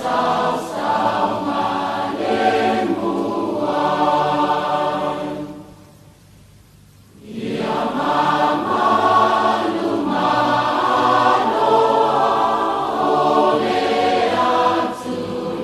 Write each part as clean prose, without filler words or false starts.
Malo o le atunuu nei, ia amiotonu lava ma le pule lelei, o lo mana, o lo mana,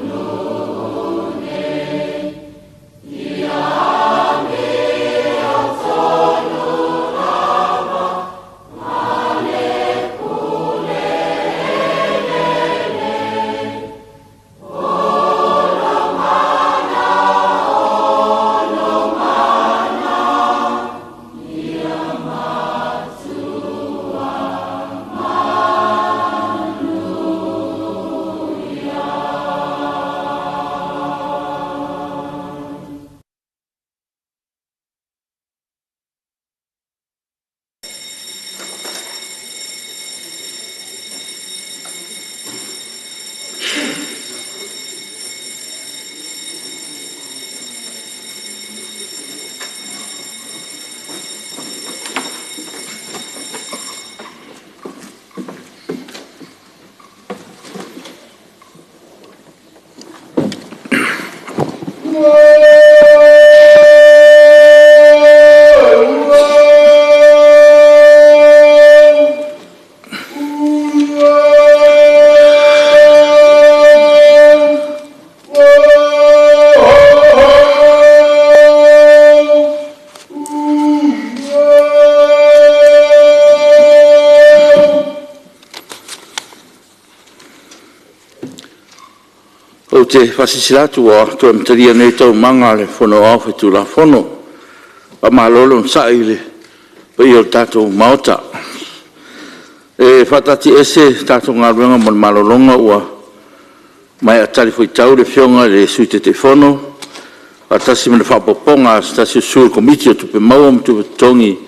ia manuia. Ou te faasilasila atu ua toe amatalia nei Taualumaga a le Fono Aoao Faitulafono. Faamalo le onosai i le paia o le tatou Maota. E faataatiaese tatou galuega mo le malologa ua maea talifuaitau le Afioga i le Sui Taitaifono faatasi ma le faaopoopoga a se tasi o sui o le Komiti o Tupe Maua ma Tupe Totogi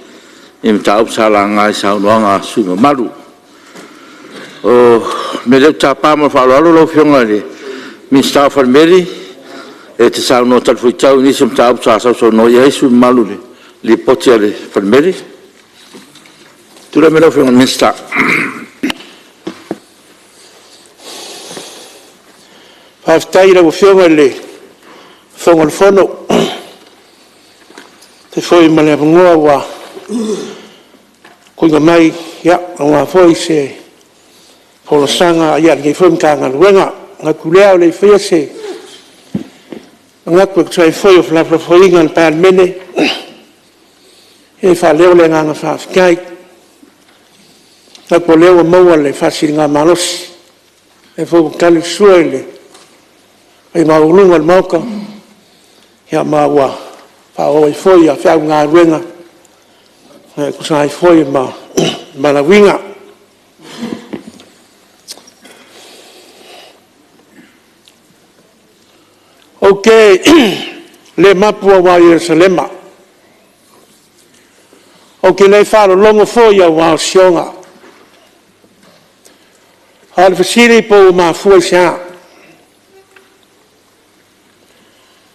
i mataupu sa laga i saunoaga a sui usufono mamalu. O le mea lea ou te tapa ma le faaaloalo lau Afioga i le Minisita o Falemeli e te saunoa talifuaitau i nisi o mataupu sa sausaunoa i ai sui usufono mamalu i le Lipoti a le Falemeli. Tulai mai lau Afioga i le Minisita. Faafetai i lau Afioga i le Fofoga o le Fono e tusa ai foi ma le avanoa ua tuuina mai aua foi se folasaga a lenei foi Matagaluega. Ona manatu lea a o le i faia se manatu e tusa ai foi o felafolafoaiga a le Palemene, e faaleo le agaga faafetai. E manatu o lea ua maua le faasiligamalosi, o lea foi ua tali le sua i le paia maualuga o le Maota, ma ua faaauau ai foi feau ma galuega e tusa ai foi ma le valaauina. Ou te le mapu aua o Yerusalema, ou te le faalologo foi aua o Siona. A o le fesili po ua mafua i se a?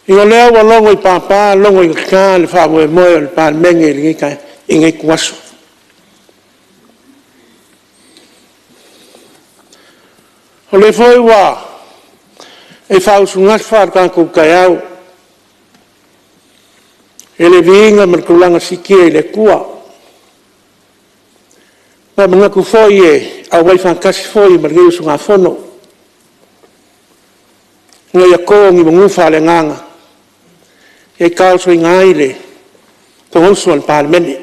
Ina o lea ua logo i papa logo i gata le faamoemoe o le Palemene i lenei ituaso. O lea foi ua e faausugafa lo tatou taeao i le viiga ma le taulaga siitia i le Atua. Ma e manatu foi e auai faatasi foi ma lenei usugafono ina ia to ni manu faaleagaga e tauasuina ai le Fonousu a le Palemene.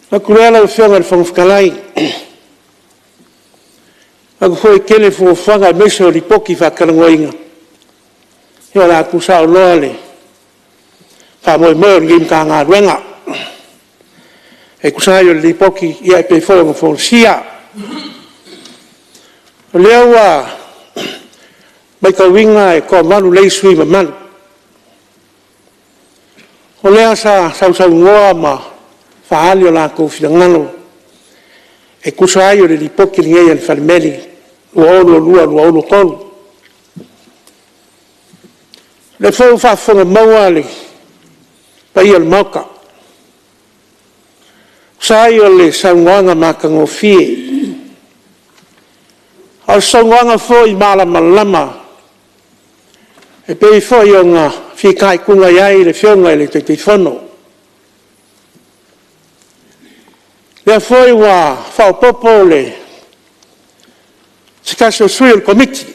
Ona manatu lea lau Afioga i le Fofoga Fetalai, e manatu foi e tele fuafuaga aemaise o Lipoti faatalanoaina, ia o le a tuusao loa le faamoemoe o lenei Matagaluega e tusa ai o le Lipoti e pei foi ona folasia. O lea ua matauina e toa-8 nei sui usufono mamalu, o lea sa sausaunoa ma faaali o latou finagalo e tusa ai o le Lipoti lenei a le Falemeli 2022/2023. O lea foi ua faafofoga maua le paia o le Maota e tusa ai o le saunoaga matagofie. A o le saunoaga foi malamalama e pei foi ona fitaituga i ai le Afioga i le Taitaifono. O lea foi ua faaopoopo se tasi o sui o le Komiti,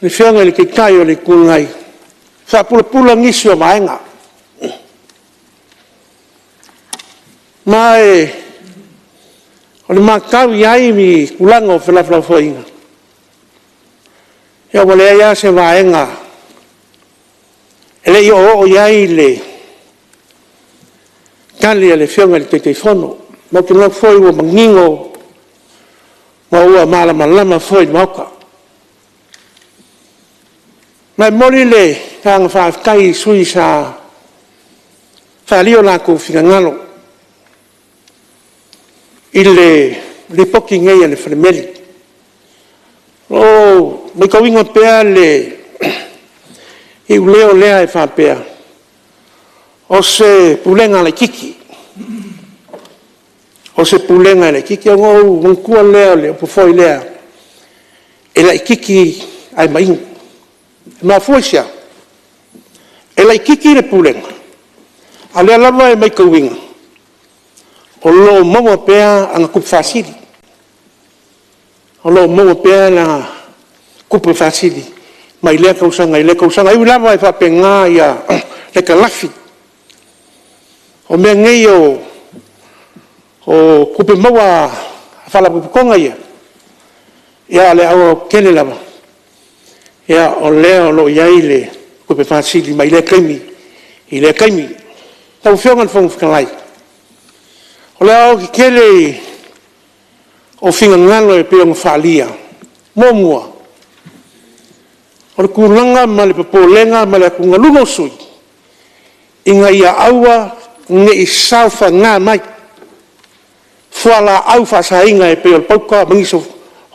le Afioga i le Taitai o le Itu Agai, e faapulapula nisi o vaega. Ma o le matau i ai i tulaga o felafolafoaiga, ia ua leai lava se vaega e le i oooo i ai le tali a le Afioga i le Taitaifono. Ma ou te manatu foi ua manino ma ua malamalama foi le Maota. Ma e momoli le agaga faafetai i sui usufono sa faaalia o latou finagalo i le Lipoti lenei a le Falemeli. O lo o matauina pea le iuleo lea e faapea, o se pulega laitiiti, o se pulega e laitiiti. Ona ou manatua lea o le upu foi lea, e laitiiti ae mainu. E mafua i se a? E laitiiti le pulega, a o lea lava e matauina, o lo o maua pea ana tupe faasili. O lo o maua pea ana tupe faasili mai lea tausaga i lea tausaga. E ui lava e faapena le kalafi o mea nei o tupe maua a faalapotopotoga ia, a o le aoaotetele lava, o lea o lo o i ai le tupe faasili mai lea taimi i lea taimi. Lau Afioga i le Fofoga Fetalai, o le aoaotetele o finagalo e pei ona faaalia, muamua, o le tulaga ma le popolega ma le atugaluga o sui usufono, ina ia aua ne i saofaga mai fualaau faasaina e pei o le pauta ma nisi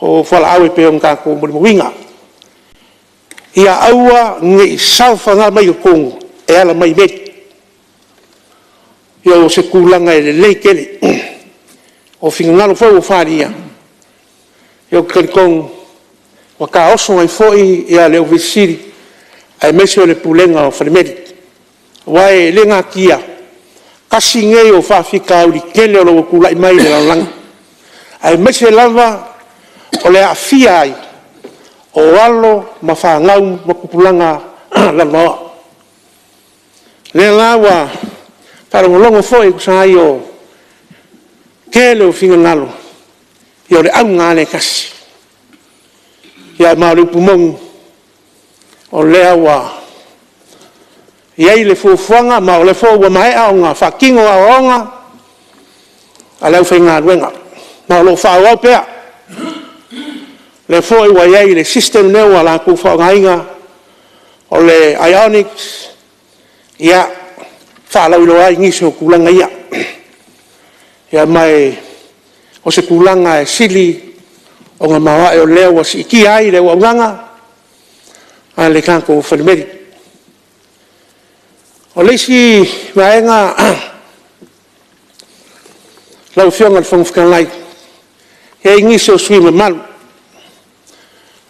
o fualaau e pei ona tatou molimauina. Ia aua ne i saofaga mai i totonu e ala mai i meli. Ia o se tulaga e lelei tele. O finagalo foi ua faaalia, ia ou te talitonu ua taoso ai foi le Ofisa Sili o Pulega aemaise o le Pulega o Falemeli. Aua e le natia, tasi lenei o faafitauli tele o lo o ua tulai mai i le lalolagi, aemaise lava o le aafia ai o alo ma fanau ma tupulaga lalovaoa. O lea la ua faalogologo foi e tusa ai o le tele o finagalo, ia o le auga lava lea e tasi. Ia ma o le upu moni, o lea ua i ai le fuafuaga ma o lea foi ua maea ona faatino aoaoga a le aufaigaluega, ma o lo o faaauau pea. O lea foi ua i ai le system lea ua latou faaaogaina o le IONIQ e faalauiloa ai nisi o tulaga ia. Ma o se tulaga e sili ona maoae, o lea ua siitia ai le auaunaga a le tatou falemeli. O le isi vaega lau Afioga i le Fofoga Fetalai, e i ai nisi o sui usufono mamalu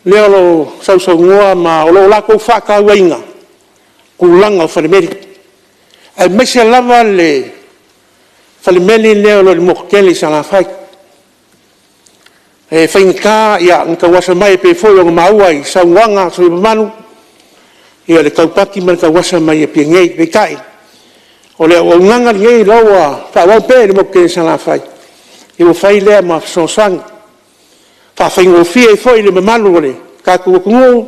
lea o lo o sausaunoa ma o lo o latou faatauaina tulaga o falemeli, aemaise lava le falemeli lea o lo o i le motu tele i Salafai. E faigata ona tauasa mai pei foi ona maua i saunoaga a sui usufono mamalu le tau paki ma le tau asa mai Apia nei. Peitai, o le auaunaga lenei o la ua faaauau pea i le motu tele i Salafai, ua fai lea ma fesoasoani, e faafaigofie ai foi i le mamalu o le tatou atunuu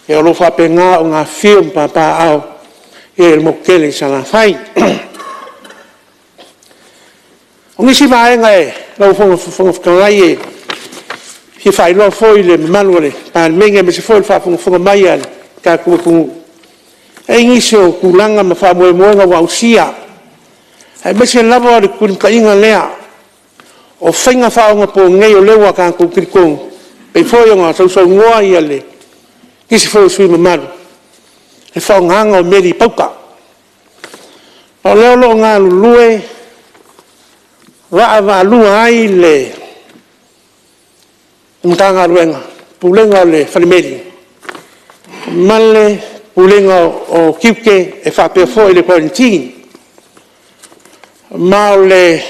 o lo o faapena ona afifio ma papaaao i le motu tele i Salafai. O nisi vaega lau Afioga i le Fofoga Fetalai e fia faailoa foi i le mamalu o le Palemene aemaise foi o le faafogafoga mai a le tatou atunuu, e i ai nisi o tulaga ma faamoemoega ua ausia, aemaise lava o le tulimataiga lea o faiga faaonaponei o lea ua tatou talitonu, e pei foi ona sausaunoa nisi foi o sui usufono mamalu, i le faaaogaina o meli pauta. O lea o lo o galulue vaavaalua ai le Matagaluega, Pulega o le Falemeli ma le Pulega o Tiute e faapea foi le Guarantee. Ma o le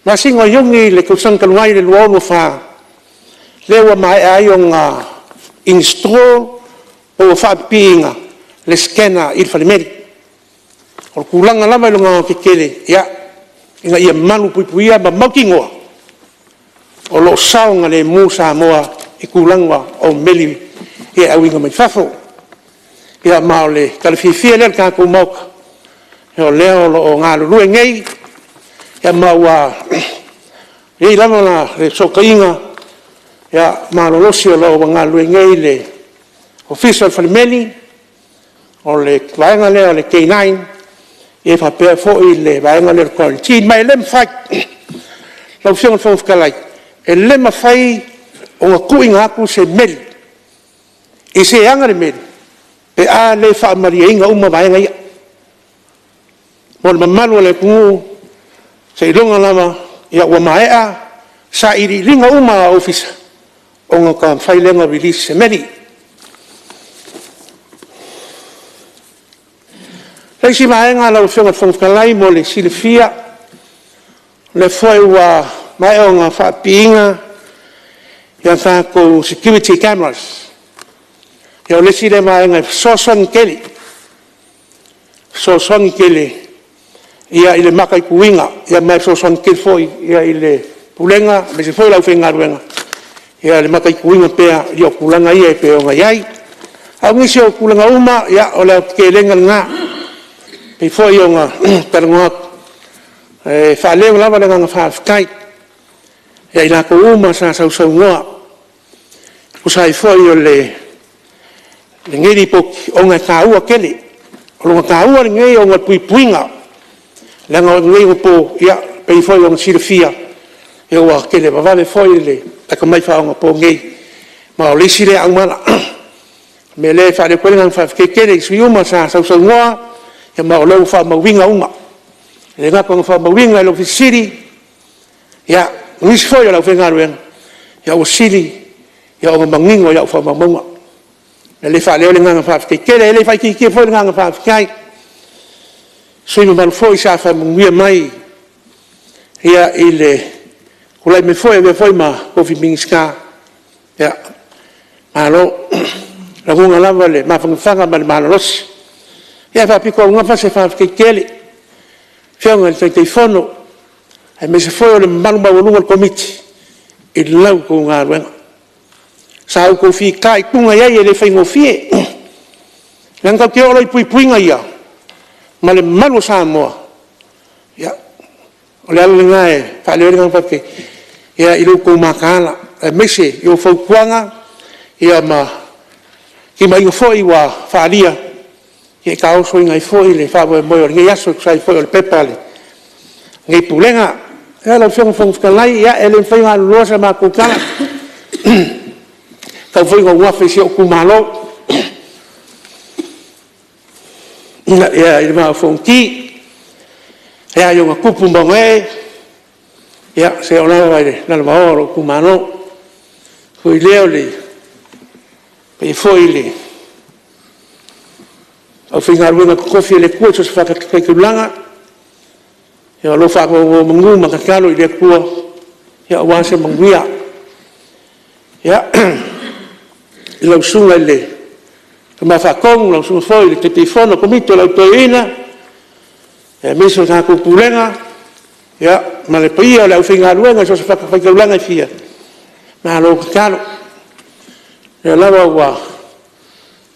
masina o Iuni i le tausaga talu ai le 2024, lea ua maea ai ona install po ua faapipiina le scanner i le falemeli. O le tulaga lava i lona aoaotetele ina ia malupuipuia ma mautinoa o lo o saogalemu Samoa i tulaga o meli e auina mai fafo. Ia ma o le tala fiafia lea o le tatou Maota, o lea o lo o galulue nei ma ua i ai lava le fesootaiga malolosi o lo o galulue nei le Ofisa o le Falemeli, o le vaega lea o le K9 faapea foi le vaega lea o le Guarantee. Ma e le mafai, lau Afioga i le Fofoga Fetalai, e le mafai ona tuuina atu se meli i se e ana le meli pe a le faamalieina uma vaega ia. Mo le mamalu o le atunuu, seiloga lava ua maea sailiiliga uma a Ofisa ona faatoa mafai lea ona release se meli. O le isi vaega lau Afioga i le Fofoga Fetalai mo le silafia, o lea foi ua maea ona faapipiina a tatou security cameras. O le isi lea vaega e fesoasoani tele, fesoasoani tele i le mataituina ma e fesoasoani tele foi i le Pulega aemaise foi o le aufaigaluega i le mataituina pea o tulaga ia e pei ona i ai. A o nisi o tulaga uma, o le aotetelega lena, e pei foi ona talanoa atu, e faaleo lava le agaga faafetai ia i latou uma sa sausaunoa e tusa ai foi o lenei Lipoti, ona e taua tele. O lona taua lenei ona o le puipuiga, leaga o nei ona po, e pei foi ona silafia, ua televavave foi le atamai faaonaponei, ma o le isi lea auala. O le mea lea e faaleo atu ai le agaga faafetai tele i sui usufono uma sa sausaunoa, ma o lea ua faamauina uma. E le gata ina faamauina e le Ofisa Sili o Pulega, o nisi foi o le aufaigaluega, a ua sili ona manino i au faamaumauga. O le mea lea e faaleo ai le agaga faafetai tele. E le faaitiitia foi le agaga faafetai i sui usufono mamalu foi sa faamanuia mai i le tulai mai foi e avea foi ma tofi Minisita. Malo. E lagona lava le mafanafana ma le malolosi. Ia, e faapitoaugafa se faafetai tele i le Afioga i le Taitaifono aemaise foi o le mamalu maualuga o le Komiti i la outou galuega. Sa outou fitaituga i ai, e le faigofie. Leaga tatou te oo loa i puipuiga ia ma le malu o Samoa, ia, o le ala lena e faaleo ai le agaga faafetai i lo outou mataala, aemaise o fautuaga ma timaiga foi ua faaalia e taosoina ai foi le faamoemoe o lenei aso e tusa ai foi o le pepa a lenei Pulega. Ia, lau Afioga i le Fofoga Fetalai, e le mafai ona aluloa sa matou tala, e tatau foi ona ou afe i si ou itumalo i le Vaa o Fonoti i ona tupu ma ona ee, ia seia oo lava i le lalovaoa o lou itumalo. Ona foi lea i le paia foi i le aufaigaluega totofi a le Atua i so o se fatafaitaulaga o lo o faanonomanu ma tatalo i le Atua aua se manuia. Ia, i lau susuga i le Tama Faatonu, lau susuga foi i le Taitaifono o le Komiti o le Au Toeaina, aemaise o le tatou Pulega ma le paia o le aufaigaluega i so o se fatafaitaulaga e fia, malo tatalo. O lea lava ua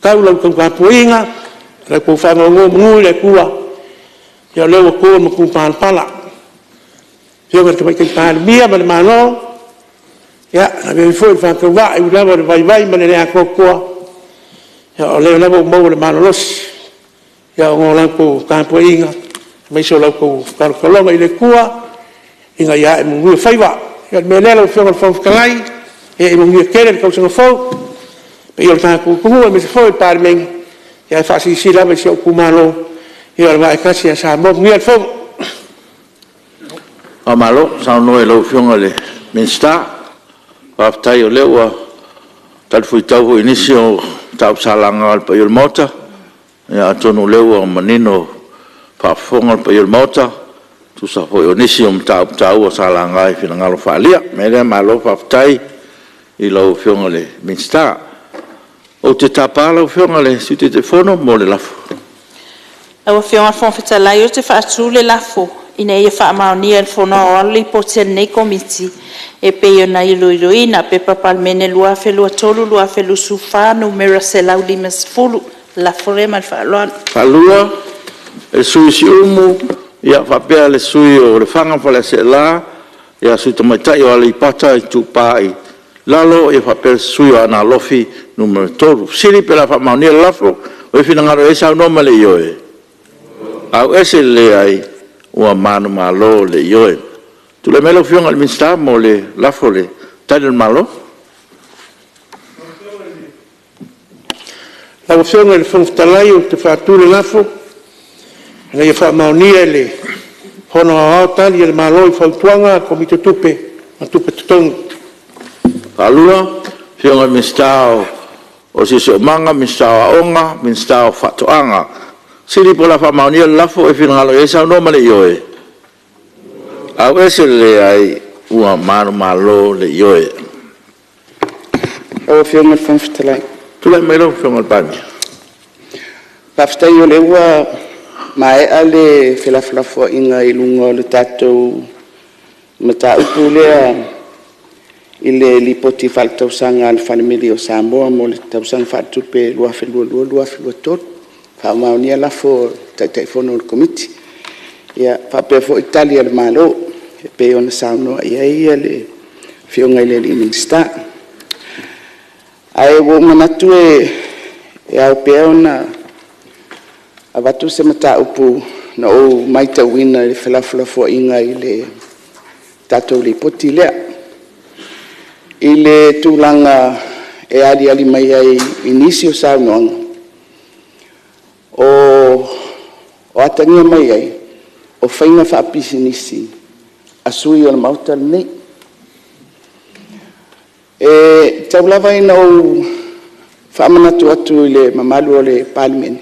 tau la outou tapuaiga, la outou faanonomanu i le Atua, ia o lea ua to le matupalapala. Le Afioga i le Tamaitai Palemia ma le Malo, na avea foi le faatauvaa, e ui lava i le vaivai ma le le atoatoa, a o lea lava ua maua le malolosi ona o la outou tapuaiga aemaise o la outou talotaloga i le Atua ina ia ae manuia faiva. Ia o le mea lea lau Afioga i le Fofoga Fetalai, ia manuia tele le tausaga fou i le paia o le tatou atunuu aemaise foi le Palemene, ae faasilasila lava i si ou itumalo, ia o le vaa e tasi ia Samoa. Manuia le Fono. Faamalo saunoa i lau Afioga i le Minisita Faafetai o lea ua talifuaitau foi i nisi o mataupu sa laga e le paia o le Maota. Ia atonu o lea ua manino faafofoga le paia o le Maota e tusa foi o nisi o mataupu taua sa laga i finagalo faaalia. O le mea lea, malo faafetai i lau Afioga i le Minisita. Ou te tapa lau Afioga i le Sui Taitaifono mo le lafo. Lau Afioga i le Fofoga Fetalai ou te faatu le lafo, Ina ia faamaonia e le Fono Aoao le Lipoti a lenei Komiti e pei ona iloiloina. P.P.2023/2024 Nu.150. O le lafo lea ma le faaaloalo. E faatu le lafo e le sui usufono o Siumu, faapea le sui usufono o Lefaga ma Faleaseela, le sui usufono tamaitai o Aleipata Itupa i Lalo, faapea le sui usufono o Aana Alofi 3. O le fesili po o le a faamaonia le lafo. O ai e finagalo i ai saunoa ma le ioe. Ioe. Ua manumalo le Ioe. Tulai mai lau Afioga i le Minisita mo le lafo o le Tali a le Malo. Lau Afioga i le Fofoga Fetalai ou te faatu le lafo, Ina ia faamaonia e le Fono Aoao Tali a le Malo i Fautuaga a le Komiti o Tupe ma Tupe Totogi. Faamalo i le Minisita o Siosiomaga, Minisita o Aoga, Minisita o Faatoaga. O le fesili po o le a faamaonia le lafo, o ai e finagalo i ai saunoa ma le ioe. Ioe. Ua manumalo le Ioe. Lau Afioga i le Fofoga Fetalai. Tulai mai lau Afioga i le Palemia. Faafetai o lea ua maea le felafolafoaiga i luga o le tatou mataupu lea i le Lipoti Faaletausaga a le Falemeli o Samoa mo le Tausaga Faaletupe 2022/2023, faamaonia lafo a le Taitaifono o le Komiti, e faapea foi Tali a le Malo e pei ona saunoa i ai le Afioga i le Minisita. Ae ua ou manatu e ao pea ona avatu se mataupu na ou matauina i le felafolafoaiga i le tatou Lipoti lea, i le tulaga e aliali mai ai i nisi o saunoaga, o atagia mai ai o faiga faapisinisi a sui usufono o le Maota lenei. E tau lava ina ou faamanatu atu i le mamalu o le Palemene,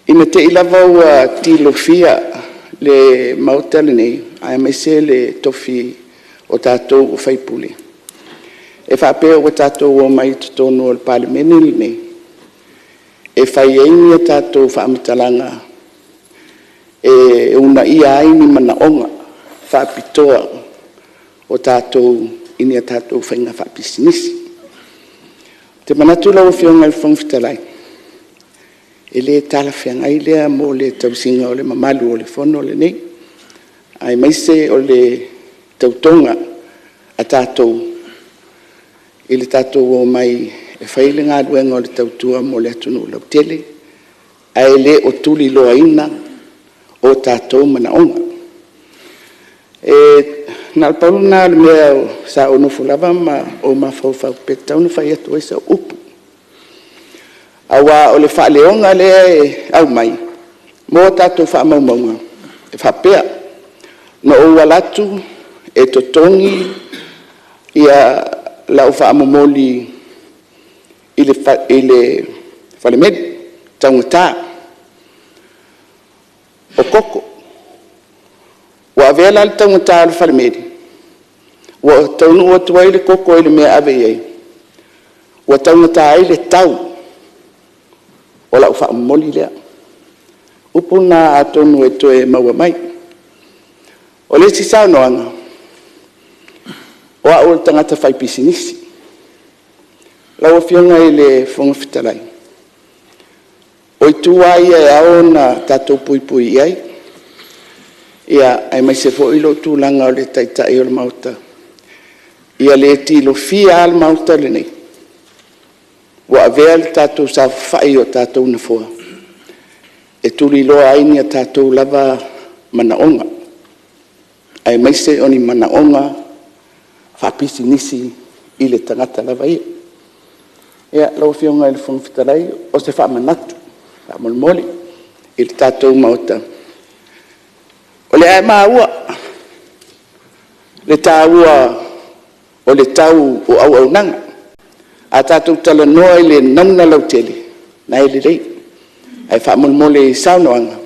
ina ne i te i lava ua tilofia le Maota lenei aemaise le tofi o tatou o sui usufono, e faapea ua tatou omai i totonu o le Palemene lenei e fai ai ni a tatou faamatalaga e uunaia ai ni manaoga faapitoa o tatou i ni a tatou faiga faapisinisi. Ou te manatu lau Afioga i le Fofoga Fetalai, e le talafeagai lea mo le tausiga o le mamalu o le Fono lenei, aemaise o le tautoga a tatou i le tatou omai e fai le galuega o le tautua mo le atunuu lautele, ae le o tuliloaina o tatou manaoga. Na o le pau lena o le mea sa ou nofo lava ma ou mafaufau pe tatau ona fai atu ai sau upu, aua o le faaleoga lea e aumai mo tatou faamaumauga e faapea; na ou alu atu e totogi lau faamomoli i le falemeli taugata o koko. Ua avea la le taugata o le falemeli ua taunuu atu ai le koko i le mea e ave i ai, ua taugata ai le tau o lau faamomoli lea. O upu na atonu e toe maua mai. O le isi saunoaga, o au o le tagata faipisinisi. Lau Afioga i le Fofoga Fetalai, o itu lava ia e ao ona tatou puipui i ai, aemaise foi lou tulaga o le Taitai o le Maota, ia le tilofia lava le Maota lenei ua avea le tatou saofafai i o tatou nofoa e tuliloa ai ni o tatou lava manaoga, aemaise o ni manaoga faapisinisi i le tagata lava ia. Lau Afioga i le Fofoga Fetalai, o se faamanatu faamolemole i le tatou Maota. O lea lava e maua le taua o le tau o auaunaga. A tatou talanoa i le nauna lautele, o lena e lelei, ae faamolemole i saunoaga,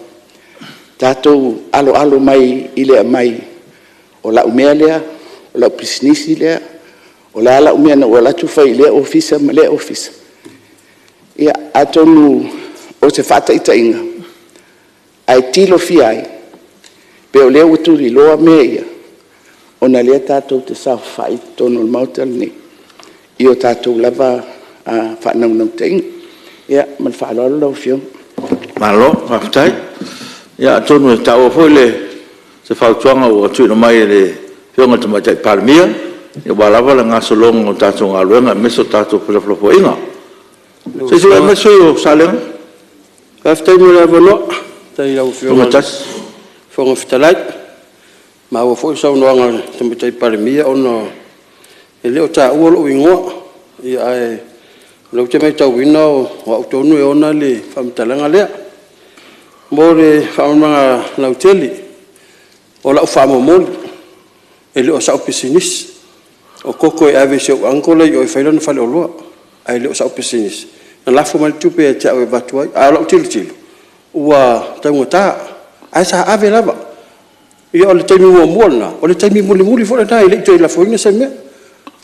tatou aloalo mai i le aumai, o lau mea lea, o lau pisinisi lea, o le a lau mea na ou alu atu fai i lea Ofisa ma lea Ofisa. Ia, atonu o se faataitaiga, ae tilofia ai pe o lea ua tuliloa mea ia, ona o lea tatou te saofafai i totonu o le Maota lenei i o tatou lava faanaunautaiga. Ia, ma le faaaloalo lau Afioga. Malo faafetai. Ia atonu e taua foi se fautuaga ua tuuina mai e le Afioga i le Tamaitai Palemia aua lava le gasologa o le tatou galuega aemaise o tatou felafolafoaiga. Se i tulai mai le sui usufono mo Salega Faafetai mo le avanoa. Faafetai i lau Afioga i le Fofoga Fetalai. Ua maua foi le saunoaga a le Tamaitai Palemia ona e le o taua lou igoa, ae o lea ou te maitauina o au tonu e ona le faamatalaga lea. Mo le faamalamalamaga lautele, o lau faamomoli, e le o sau pisinisi. O koko e ave i si ou uncle la e i o e fai lana faleoloa, ae le o sau pisinisi. Na lafo mai le tupe ia te au e avatu ai. A o lau tilotilo, ua taugata, ae sa ave lava. Ia o le taimi muamua lena, o le taimi mulimuli foi lena e le i toe lafoina se mea.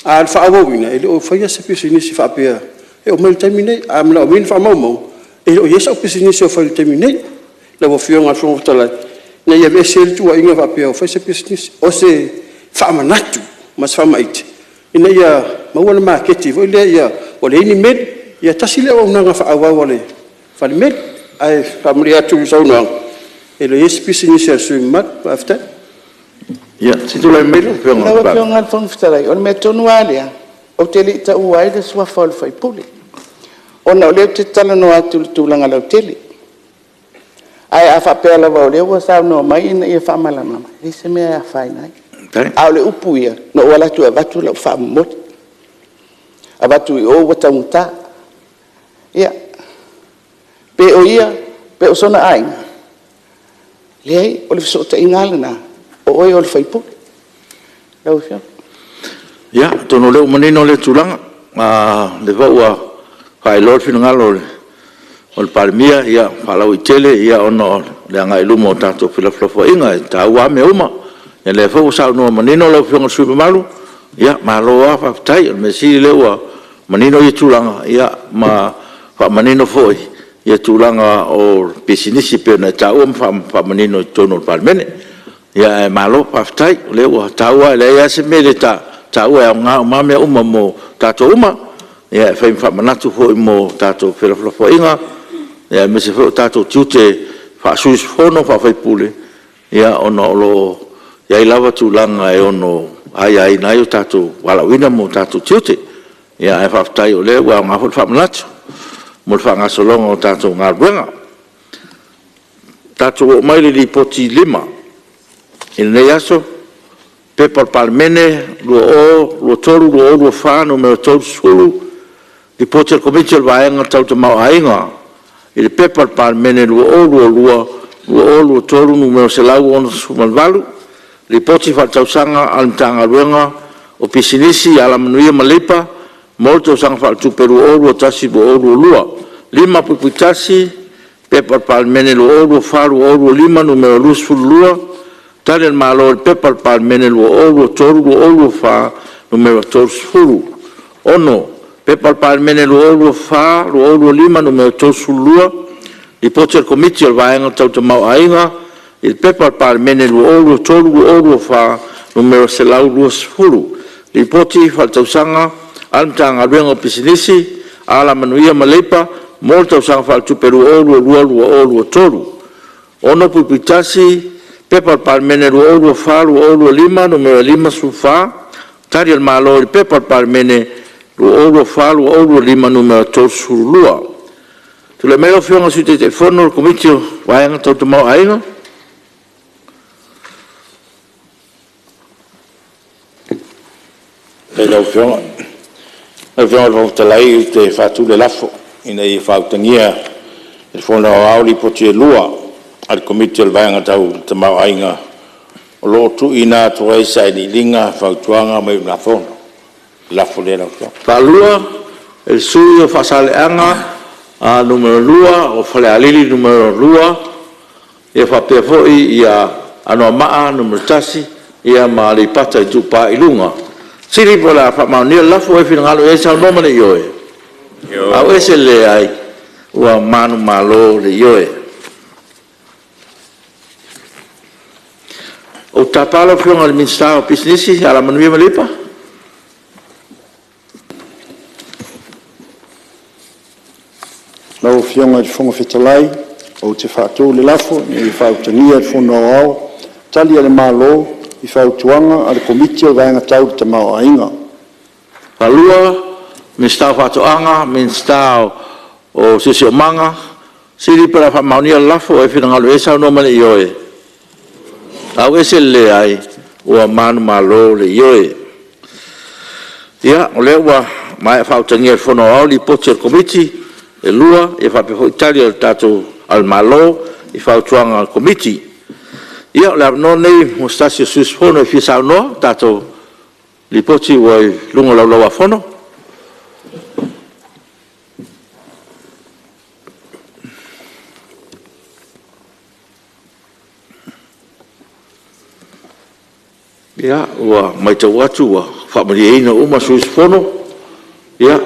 A o le faaauauina, e le o faia se pisinisi faapea e oo mai i le taimi lenei. A manaomia ni faamaumauga, e le o i ai sau pisinisi o faia i le taimi nei lau Afioga i le Fofoga Fetalai, ina ia aveese ai le tuuaiga faapea ua fai se pisinisi. O se faamanatu ma se faamaite ina ia maua le maketi foi lea ua leai ni meli. Ia tasi lea auaunaga faaauau a le falemeli. Ae faamalie atu i le saunoaga, e leai se pisinisi a le sui usufono mamalu. Faafetai. Ia, se i tulai mai lau Afioga i le Palemia. Lau Afioga i le Fofoga Fetalai, o le mea tonu lava lea ou te le i taua ai le suafa o le sui usufono, ona o lea ou te talanoa atu i le tulaga lautele. Ae a faapea lava o lea ua saunoa mai ina ia faamalamalama, e leai se mea e afaina ai. A o le upu ia, na ou alu atu e avatu lau faamomoli, avatu i o ua taugata. Ia, pe o ia pe o sona aiga, leai, o le fesootaiga lava lena, o oe o le sui usufono lau Afioga. Ia, atonu o lea ua manino lea tulaga, o lea foi ua faailoa le finagalo o le Palemia faalauaitele ona o le agai i luma o tatou felafolafoaiga, e taua lava mea uma. Ia o lea foi ua saunoa manino lau Afioga i le sui usufono mamalu, malo lava faafetai. O le mea sili o lea ua manino ia tulaga ma faamanino foi tulaga o pisinisi pei ona e taua ma faamanino i totonu o le Palemene. Ae malo faafetai, o lea ua taua, e leai lava se mea e le taua, e aoga uma lava mea uma mo tatou uma, e fai ma faamanatu foi mo tatou felafolafoaiga, aemaise foi o tatou tiute faa-sui usufono, faa-sui usufono, ona o lo o i ai lava tulaga e ono aiaina ai o tatou valaauina ma o tatou tiute. Ae faafetai o lea ua aoga foi le faamanatu mo le faagasologa o tatou galuega. Tatou oo mai i le Lipoti 5 i lenei aso, P.P.2023/2024 Nu.30, Lipoti a le Komiti o le Vaega Tau le Tamaoaiga i le P.P.2022/2023 Nu.168, Lipoti Faaletausaga a le Matagaluega o Pisinisi, Alamanuia ma Leipa mo le Tausaga Faaletupe 2021/2022. 5.1 P.P.2024/2025 Nu.22, Tali a le Malo i le P.P.2023/2024 Nu.30. 6. P.P.2024/2025 Nu.32, Lipoti a le Komiti o le Vaega Tau le Tamaoaiga i le P.P.2023/2024 Nu.120, Lipoti Faaletausaga a le Matagaluega o Pisinisi, Alamanuia ma Leipa mo le Tausaga Faaletupe 2022/2023. 6.1 P.P.2024/2025 Nu.54, Tali a le Malo i le P.P.2024/2025 Nu.32. Tulai mai lau Afioga i le Sui Taitaifono o le Komiti o le Vaega Tau le Tamaoaiga. Faafetai i lau Afioga. Lau Afioga i le Fofoga Fetalai ou te faatu le lafo, Ina ia faautagia e le Fono Aoao Lipoti e lua a le Komiti o le Vaega Tau le Tamaoaiga O lo o tuuina atu ai Sailiiliga, Fautuaga ma Iugafono. O le lafo lea lau Afioga. 2 e le sui usufono o Faasaleleaga 2, o Falealili 2, ia faapea foi Anoamaa 1 ma Aleipata Itupa i Luga. O le fesili po o le a faamaonia le lafo, o ai e finagalo i ai saunoa ma le ioe. Aveese le leai. Ua manumalo le ioe. Ou te tapa lau Afioga i le Minisita o Pisinisi, Alamanuia ma Leipa. Lau Afioga i le Fofoga Fetalai, ou te faatu le lafo, Ina ia faautagia e le Fono Aoao Tali a le Malo i Fautuaga a le Komiti o le Vaega Tau le Tamaoaiga. 2, Minisita o Faatoaga, Minisita o Siosiomaga. Fesili po o le a faamaonia le lafo. O ai e finagalo i ai saunoa ma le ioe. Aveese le leai. Ua manumalo le ioe. Ia, o lea ua maea faautagia e le Fono Aoao Lipoti a le Komiti e 2 faapea foi Tali a le Malo i Fautuaga a le Komiti. Ia, o le avanoa lenei mo se tasi o sui usufono e fia saunoa i le tatou Lipoti ua i luga o le Laulau a Fono. Ia, ua matau atu ua faamalieina uma sui usufono. Ia,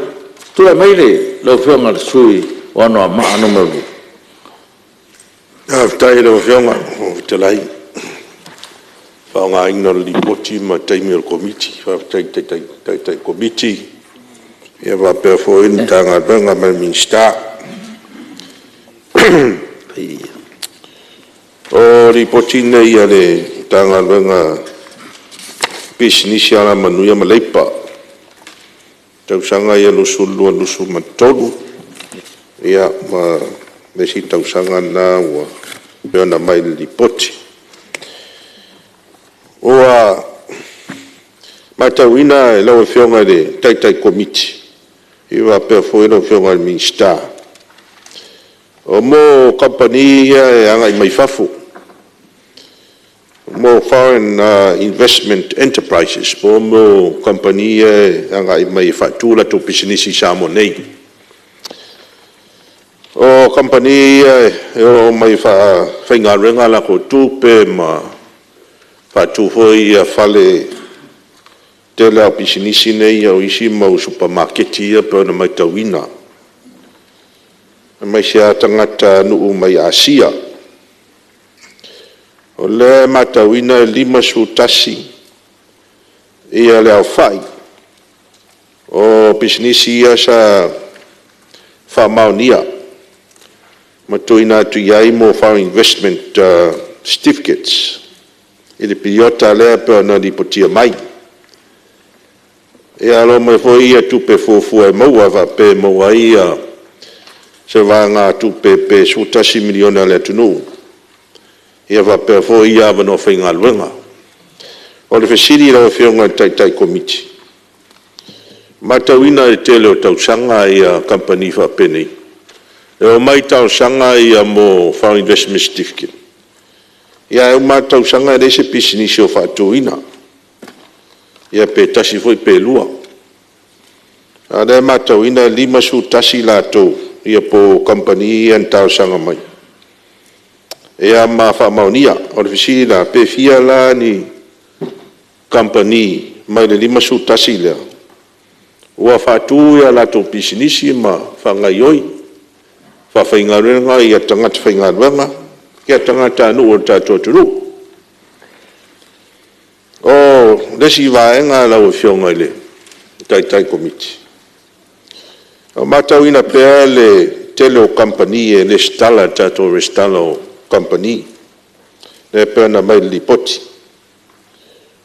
tulai mai lau Afioga i le sui usufono mo Anoamaa 2. Faafetai i lau Afioga i le Fofoga Fetalai i le faaaogaina o le Lipoti ma taimi o le Komiti. Faafetai i le Taitai Komiti faapea foi le Matagaluega ma le Minisita. O Lipoti nei a le Matagaluega o Pisinisi, Alamanuia ma Leipa i tausaga ia 2022/2023 ma le isi tausaga lena e pei ona aumai i le Lipoti. Ua matauina lau Afioga i le Taitai Komiti faapea foi lau Afioga i le Minisita, o mea o kamupani ia e agai mai fafo, mo foreign investment enterprises, po o kamupani ia e agai mai e faatu a latou pisinisi i Samoa nei. O kamupani ia e omai e faafaigaluega a latou tupe ma faatu foi fale. O le tele lava o pisinisi nei, o isi mau supamakeki ia pei ona matauina, aemaise lava tagatanuu mai Asia. O lea e matauina e 51 le aofai o pisinisi ia sa faamaonia ma tuuina atu i ai foreign investment certificates i le piriota lea e pei ona lipotia mai. Ia o lo o aumai foi tupe fuafua e maua e faapea e maua ai se vaegatupe pe $11 miliona a le atunuu, ia faapea foi avanoa faigaluega. O le fesili i lau Afioga i le Taitai Komiti, e matauina i le tele o tausaga kamupani faapenei, e omai talosaga mo foreign investment certificate, ae uma lava le tausaga e leai se pisinisi o faatuina, ia pe tasi foi pe lua. A o lea e matauina e 51 latou po o kamupani ia na talosaga mai ia ma faamaonia. O le fesili la, pe fia la ni kamupani mai le 51 lea ua faatu a latou pisinisi ma faagaoioi, faafaigaluega tagata faigaluega, tagatanuu o le tatou atunuu. O le isi vaega lau Afioga i le Taitai Komiti, o lo o matauina pea le tele o kamupani e resitala i le tatou resitala o kamupani, lea e pei ona aumai i le Lipoti.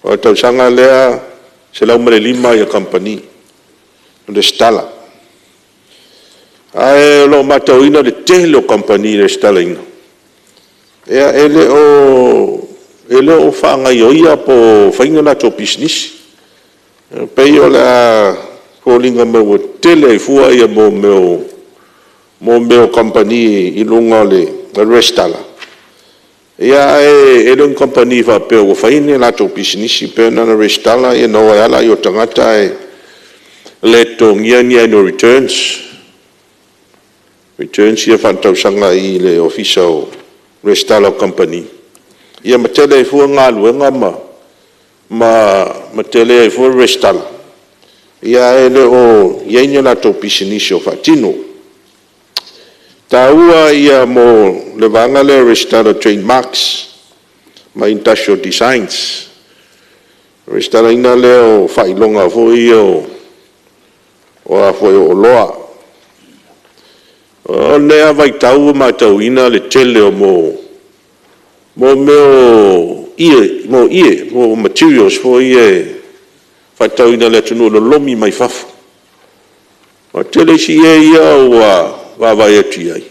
O le tausaga lea, e 105 kamupani na resitala. Ae o lo o matauina le tele o kamupani resitalaina, e le o faagaoioia po o fai ni a latou pisinisi. E pei o le a foliga mai ua tele ai fua mea o kamupani i luga o le resitala. Ae le o ni kamupani faapea ua fai ni a latou pisinisi, pei na ona resitala ona o ai lava lea o tagata ae le totogia ni annual returns, returns ia faaletausaga i le Ofisa o Resitala o Kamupani, ia ma tele ai fua galuega ma tele ai fua le resitala, ae le o i ai ni a latou pisinisi o faatino. E taua mo le vaega lea o le resitala o Trade Marks ma Industrial Designs, o le resitalaina lea o faailoga foi ia o oloa. O lenei lava vaitau ua matauina le tele o mea o ie, po o materials foi ia e faatauina e le atunuu e lolomi mai fafo. O le tele isi ie ia ua vaavaai atu i ai,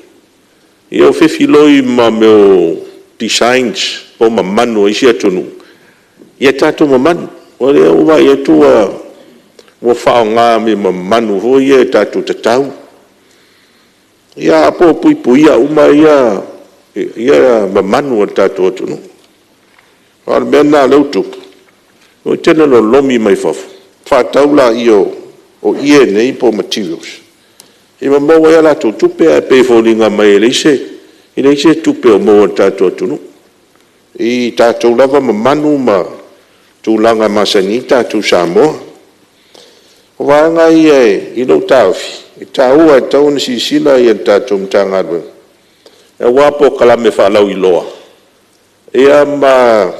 ia ua fefiloi ma mea o designs po o mamanu a isi atunuu ia tatou mamanu. O lea ua vaai atu ua faaaoga mai mamanu foi ia tatou tatau. Ia po o puipuia uma ia mamanu a le tatou atunuu. Aua o le mea lena o lea ua tupu, ua tele ina lolomi mai fafo, faatau laia o ie nei po o materials ia ma maua ai a latou tupe, ae pei e foliga mai e leai se tupe o maua e le tatou atunuu i tatou lava mamanu ma tulaga e masani ai tatou i Samoa. O vaega ia i lou taofi, e taua, e tatau ona silasila le tatou Matagaluega aua polokalame faalauiloa ma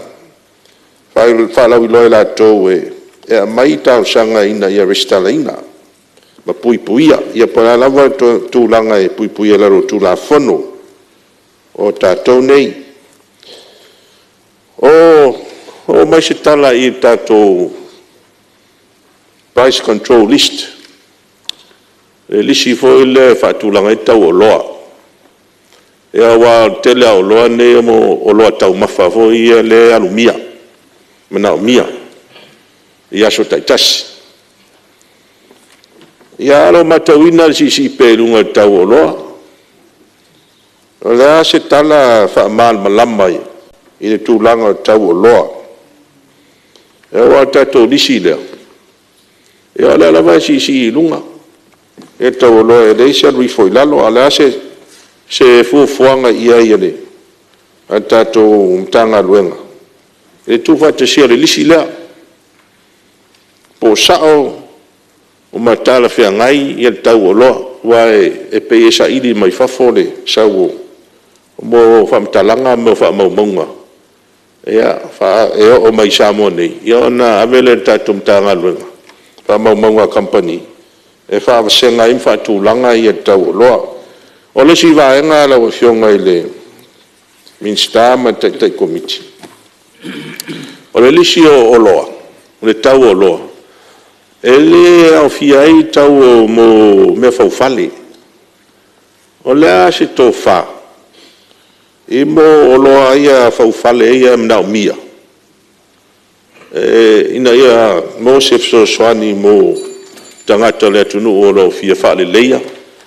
faalauiloa a i latou e aumai talosaga ina ia resitalaina ma puipuia. Ia po o le a lava le tulaga e puipuia ai i lalo o Tulafono o tatou nei. Oo mai se tala i le tatou Price Control List, le lisi foi lea e faatulaga ai le tau o oloa. Aua o le tele lava o oloa nei o oloa taumafa foi ia lea e alumia, manaomia i aso taitasi. Ia ae o lo o matauina le siisii pea i luga o le tau o oloa. O le a se tala faamalamalama i le tulaga o le tau o oloa? Aua o le tatou lisi lea, ia o lea lava e siisii i luga le tau o oloa e leai se alu ifo i lalo. A o le a se fuafuaga i ai a le tatou Matagaluega i le tuufaatasia o le lisi lea? Po o sao ma talafeagai le tau o oloa? Aua e pei e saili mai fafo le sau o faamatalaga ma faamaumauga e oo mai Samoa nei, ia ona ave lea i le tatou Matagaluega o Faamaumauga a Kamupani e faavasega ai ma faatulaga le tau o oloa. O le isi vaega lau Afioga i le Minisita ma le Taitai Komiti, o le lisi o oloa, le tau o oloa, e le aofia ai le tau o meafaufale. O le a se tofa i mea o oloa ia faufale ia e manaomia ina ia maua se fesoasoani mo tagata o le atunuu o lo o fia faaleleia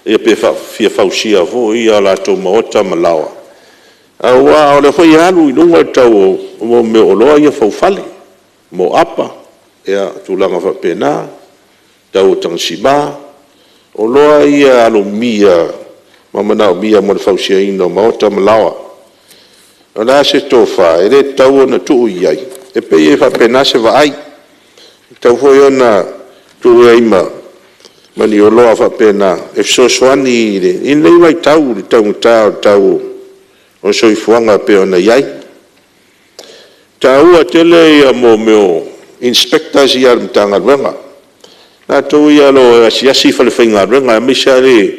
pe fia fausia foi a latou maota ma laoa, aua o lea foi e alu i luga le tau o mea o oloa ia faufale, mo apa, tulaga faapena, tau o tagasima, o oloa ia e alumia ma manaomia mo le fausiaina o maota ma laoa. O le a se tofa? E le tatau ona tuu i ai? E pei e faapena se vaai, e tatau foi ona tuu i ai ma ni oloa faapena e fesoasoani i lenei vaitau i le taugata o le tau o le soifuaga e pei ona i ai. E taua tele mea o inspectors ia a le Matagaluega, latou ia o lo o asiasi falefaigaluega, aemaise lava le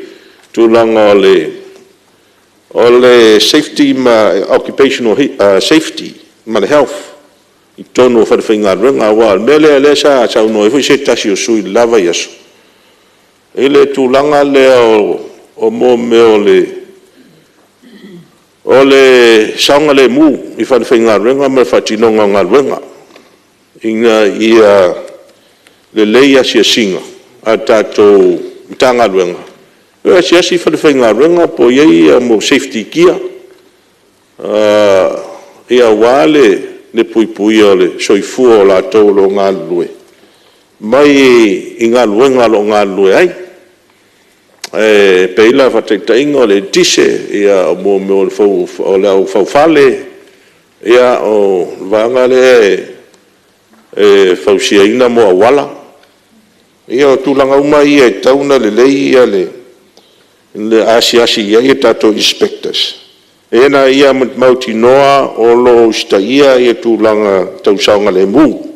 tulaga o le safety ma le occupational safety ma le health i totonu o falefaigaluega. Aua o le mea lea sa saunoa ai foi se tasi o sui usufono i le la vaiaso, i le tulaga lea o mea o le saogalemu i falefaigaluega ma le faatinoga o galuega, ina ia lelei asiasiga a le tatou Matagaluega, e o e asiasi falefaigaluega po o i ai safety gear. aua le puipuia o le soifua o latou o lo o galulue mai i galuega o lo o galulue ai. E pei la o le faataitaiga o le eletise, o mea o le au faufale, o le vaega lea e fausiaina auala. Ia o tulaga uma ia e tatau ona lelei le asiasi i ai a tatou inspectors, ina ia mautinoa o lo o usitaia tulaga tau saogalemu.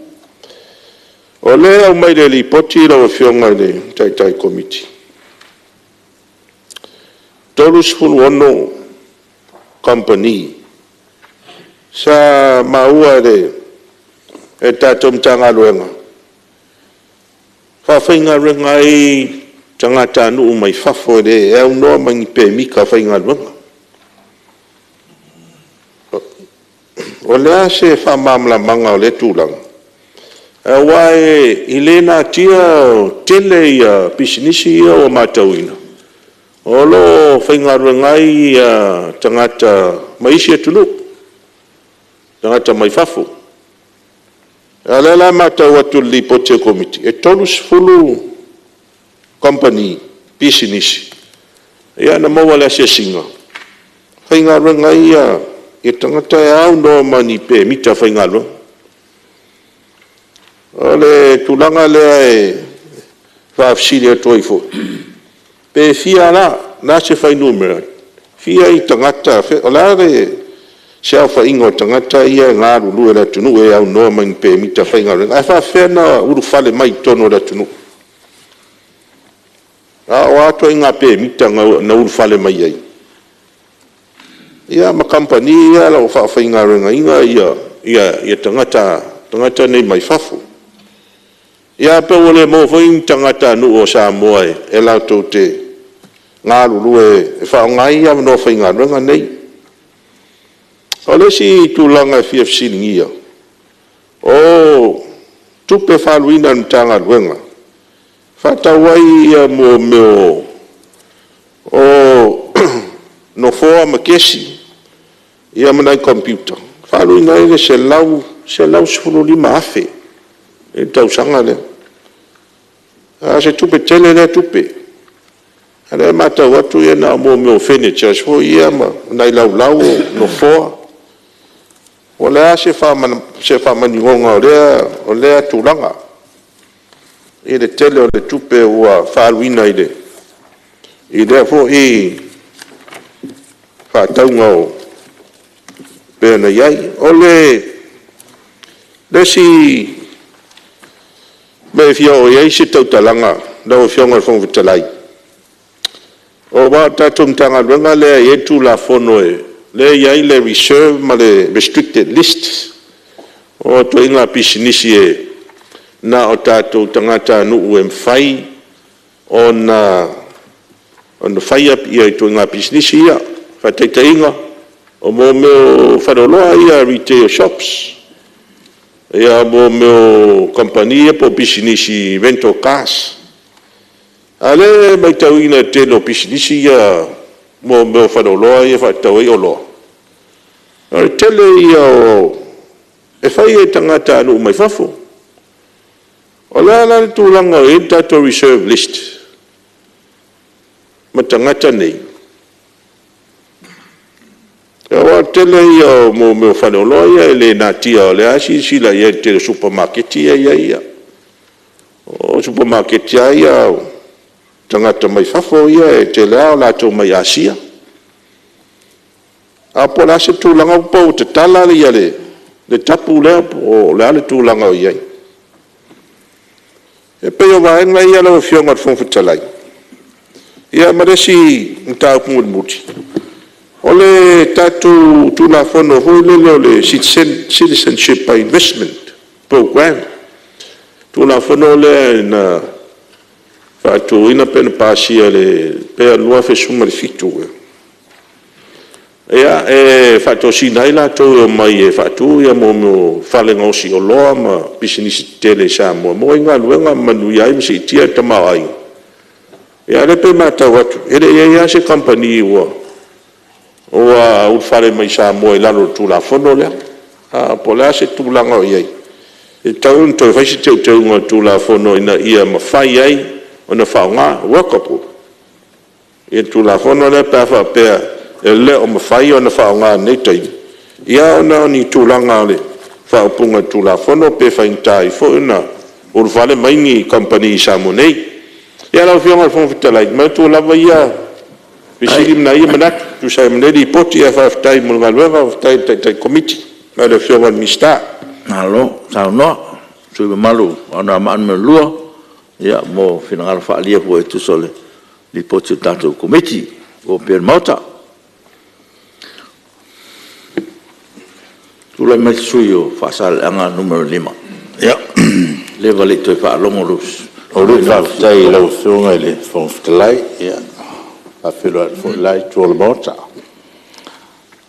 O lea e aumai i le Lipoti lau Afioga i le Taitai Komiti, e 36 kamupani sa maua e le tatou Matagaluega, faafaigaluega ai tagatanuu mai fafo e le aunoa ma ni pemita faigaluega. O le a se faamalamalamaga o lea tulaga? Aua e le natia, e tele ia pisinisi ia ua matauina, o lo o faigaluega ai tagata mai isi atunuu, tagata mai fafo. A o lea la e matau atu i le Lipoti a le Komiti, e 30 kamupani pisinisi na maua i le asiasiga, e faigaluega ai tagata e aunoa ma ni pemita faigaluega. O le tulaga lea e faafesili atu ai foi, pe fia la, o le a se fuainumera, fia ni tagata, o le a se aofaiga o tagata ia e galulue i le atunuu e aunoa ma ni pemita faigaluega, ae faapefea ona ulufale mai i totonu o le atunuu? A o a ituaiga pemita na ulufale mai ai? Ia ma kamupani ia o lo o faafaigaluegaina tagata nei mai fafo. Ia pe ua le maua foi ni tagatanuu o Samoa e latou te galulue e faaaoga ai avanoa faigaluega nei. O le isi tulaga e fia fesiligia, o tupe faaaluina e le Matagaluega e faatau ai mea o nofoa ma kesi ma nai computer, na faaaluina ai le $115,000 i le tausaga lea. O se tupe tele lea tupe, a o lea e matau atu na o mea o furnitures foi ia ma nai laulau, o nofoa. O le a se faamaninoga o lea tulaga i le tele o le tupe ua faaaluina i lea foi faatauga e pei ona i ai. O le isi mea e fia oo i ai se tautalaga lau Afioga i le Fofoga Fetalai, aua o le tatou Matagaluega lea e i ai le Tulafono lea e i ai le reserve ma le restricted list, o ituaiga pisinisi na o tatou tagatanuu e mafai ona faia ituaiga pisinisi ia. Faataitaiga, o mea o faleoloa ia, retail shops, o mea o kamupani ia po o pisinisi rental cars. A o lea e matauina i le tele o pisinisi ia mo mea o faleoloa ia e faatau ai oloa, o le tele ia e fai e tagatanuu mai fafo. O le a la le tulaga o i ai le tatou reserve list ma tagata nei? Aua o le tele ia o mea o faleoloa ia e le natia, o lea lava e silasila i ai i le tele o supamakeki ia e i ai, o supamakeki lava ia a tagata mai fafo ia e toatele lava o latou mai Asia. Ae po o le a se tulaga po ua tatala le tapu lea po o le a le tulaga o i ai. E pei o vaega ia lau Afioga i le Fofoga Fetalai. Ia ma le isi mataupu mulimuli, o le tatou Tulafono foi lele o le Citizenship by Investment Program, le Tulafono lea na faatuina pe na pasia pei lava o le 2017 ea, e faatosina ai latou e omai e faatu fale gaosi oloa ma pisinisi tetele i Samoa e maua ai galuega ma manuia ai ma siitia le tamaoaiga. A o lea e pei e matau atu, e le i i ai lava se kamupani ua ulufale mai i Samoa i lalo o le Tulafono lea. Po o le a se tulaga o i ai, e tatau ona toe fai se teuteuga o le Tulafono ina ia mafai ai ona faaaoga, workable le Tulafono lea pe a faapea e le o mafai ona faaaoga i lenei taimi, ia ona o ni tulaga o le faaupuga o le Tulafono pe faigata ai foi ona ulufale mai ni kamupani i Samoa nei. Ia lau Afioga i le Fofoga Fetalai, e manatu ua lava ia fesili ma nai manatu e tusa ai ma lenei Lipoti, ae faafetai mo le galuega, faafetai i le Taitai Komiti ma le Afioga i le Minisita. Malo saunoa i le sui usufono mamalu mo Anoamaa 2 mo finagalo faaalia foi e tusa o le Lipoti a le tatou Komiti ua opea i le Maota. Tulai mai le sui usufono mo Faasaleleaga 5, ua leva e le i toe faalogo i lou Faafetai i lau Afioga i le Fofoga Fetalai. E faafeiloai atu foi i le la Itu o le Maota.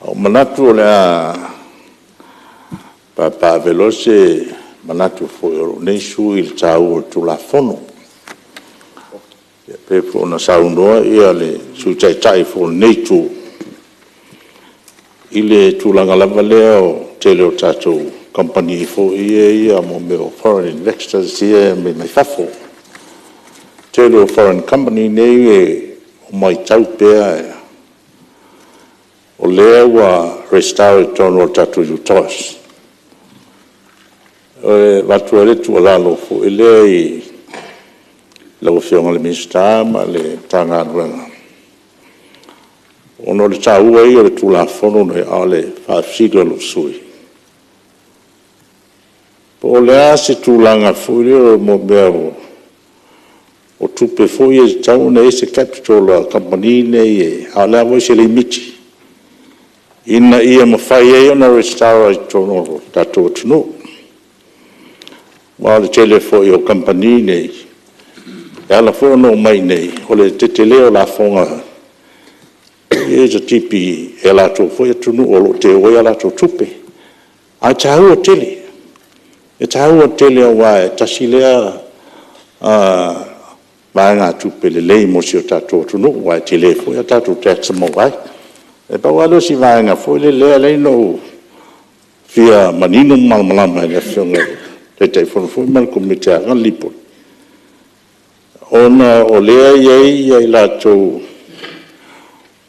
Ua ou manatu o le a papaaveloa se manatu foi o lou nei sui usufono i le taua o le Tulafono. E pei foi ona saunoa le Sui Taitai foi o lenei Itu i le tulaga lava lea o le tele o tatou kamupani foi ia mo foreign investors ia e aumai mai fafo. O le tele o foreign company nei e matau pea o lea ua resitala i totonu o le tatou UTOS. E avatu ai le tuualalo foi lea i lau Afioga i le Minisita ma le Matagaluega, ona o le taua ia o le Tulafono lenei. A o le faafesili a lou sui usufono, po o le a se tulaga foi lea mo mea o tupe foi ia e tatau ona i ai se capital a kamupani nei, a o le a foi se limiti ina ia mafai ai ona resitala i totonu o le tatou atunuu. Aua o le tele foi o kamupani nei, e ala foi ona omai i inei, o le tetele o lafoga e tipi i latou foi atunuu o lo o teu ai a latou tupe. Ae taua tele, e taua tele aua e tasi lea vaegatupe lelei mo si o tatou atunuu, aua e tele foi a tatou tax e maua ai. E pau lava lea o si vaega foi lea e ala ai ona ou fia manino ma malamalama i le Afioga i le Taitaifono foi ma le Komiti e ana le Lipoti, ona o lea e i ai i latou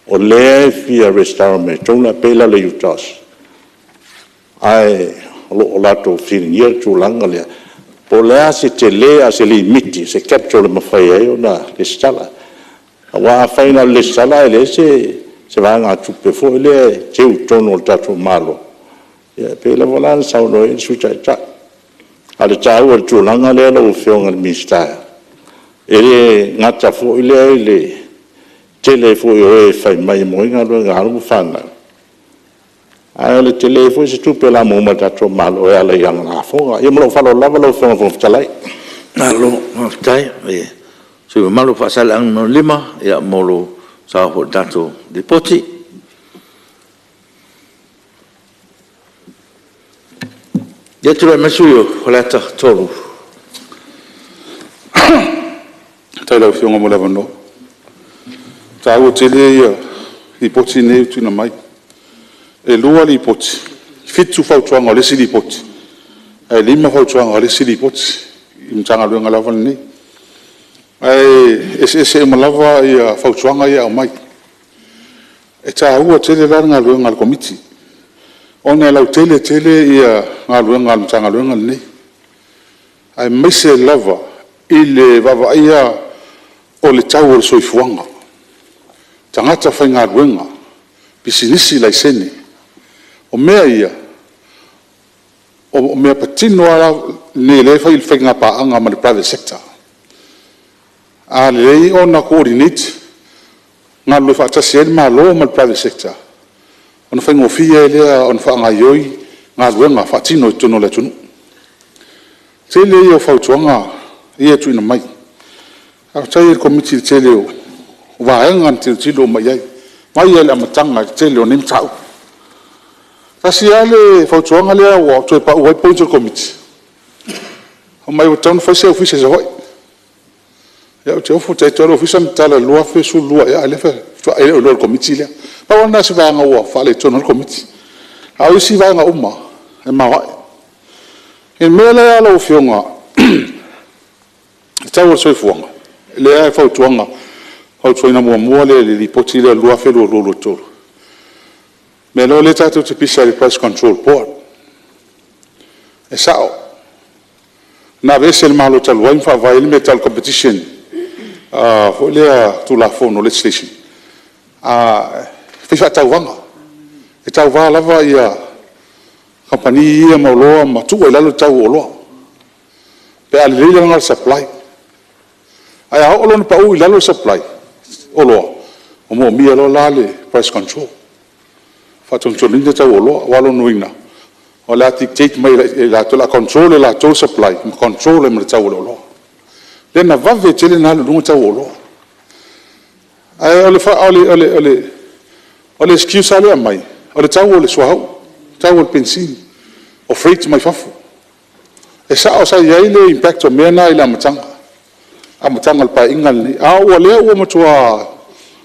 o lea e fia resitala mai totonu, e pei la o le UTOS, ae o lo o latou fesiligia le tulaga lea, po o le a se tele a o se limiti, se capital e mafai ai ona resitala. Aua afai na o le resitala ae leai se vaegatupe foi lea e teu i totonu o le tatou Malo, ia e pei lava la ona saunoa i ai le Sui Taitai. A o le taua o le tulaga lea lau Afioga i le Minisita, e le gata foi lea i le tele foi o e fai mai e maua ai galuega a alo ma fanau, a o le tele foi o se tupe o le a maua mai i le tatou Malo e ala i ana lafoga. Ia ma lou faaaloalo lava lau Afioga i le Fofoga Fetalai. Malo faafetai i le sui usufono mamalu mo Faasaleleaga 5 mo lou sao foi i le tatou Lipoti. Ia tulai mai le sui usufono mo Faleata 3. Faafetai i lau Afioga mo le avanoa. E taua tele Lipoti nei ua tuuina mai. E 2 Lipoti, 7 fautuaga o le isi Lipoti, ae 5 fautuaga o le isi Lipoti i le Matagaluega lava lenei. Ae eseese uma lava fautuaga ia e aumai. E taua tele la le galuega a le Komiti, ona e lautele tele galuega a le Matagaluega lenei, aemaise lava i le vaavaaia o le tau o le soifuaga, tagata faigaluega, pisinisi laisene. O mea ia, o mea patino lava nei o lea e fai i faiga paaga ma le private sector. A lelei ona coordinate, galulue faatasi ai le Malo ma le private sector, ona faigofie ai lea ona faagaoioi galuega faatino i totonu o le atunuu. O le tele ia o fautuaga ia e tuuina mai. Faafetai i le Komiti i le tele o vaega na tilotilo uma i ai, mai lava i le amataga i le tele o nei mataupu. Tasi lava le fautuaga lea ua toe pau ai points a le Komiti, fai mai ua tatau ona fai se ofisa i Savaii. Ia ou te ofo, ita atu lava le Ofisa ma tatala i le 2012 ea, a o lea faatoa e le o iloa e le Komiti lea. Pau lava lena o se vaega ua faaletonu ai le Komiti, a o isi vaega uma, e maoae. I le mea lea lau Afioga i le tau o le soifuaga, lea e fautuaina muamua lea i le Lipoti lea 2022/2023, mealoi lea tatou te pisa i le Price Control Board. E sao, na aveese e le Malo talu ai ma faavae ai le mea e tau o le Competition foi lea Tulafono Legislation e fai faatauvaga. E tauva lava kamupani ia ma oloa ma tuu ai i lalo le tau o oloa, pe a lelei le supply. Ae a oo loa ina pau i lalo le supply o oloa, ua moomia loa la le price control, faatonutonu e tau o oloa. Aua o lona uiga, o le a dictate mai e latou, o le a control e latou le supply ma control ai ma le tau o le oloa. Lea na vave tele ona alu i luga le tau o oloa. Ae o le excuse lava lea e aumai, o le tau o le suauu, tau o le penisini, o freight mai fafo. E sao sa i ai le impact o mea na i le amataga o le Paeaiga lenei, a o lea ua matua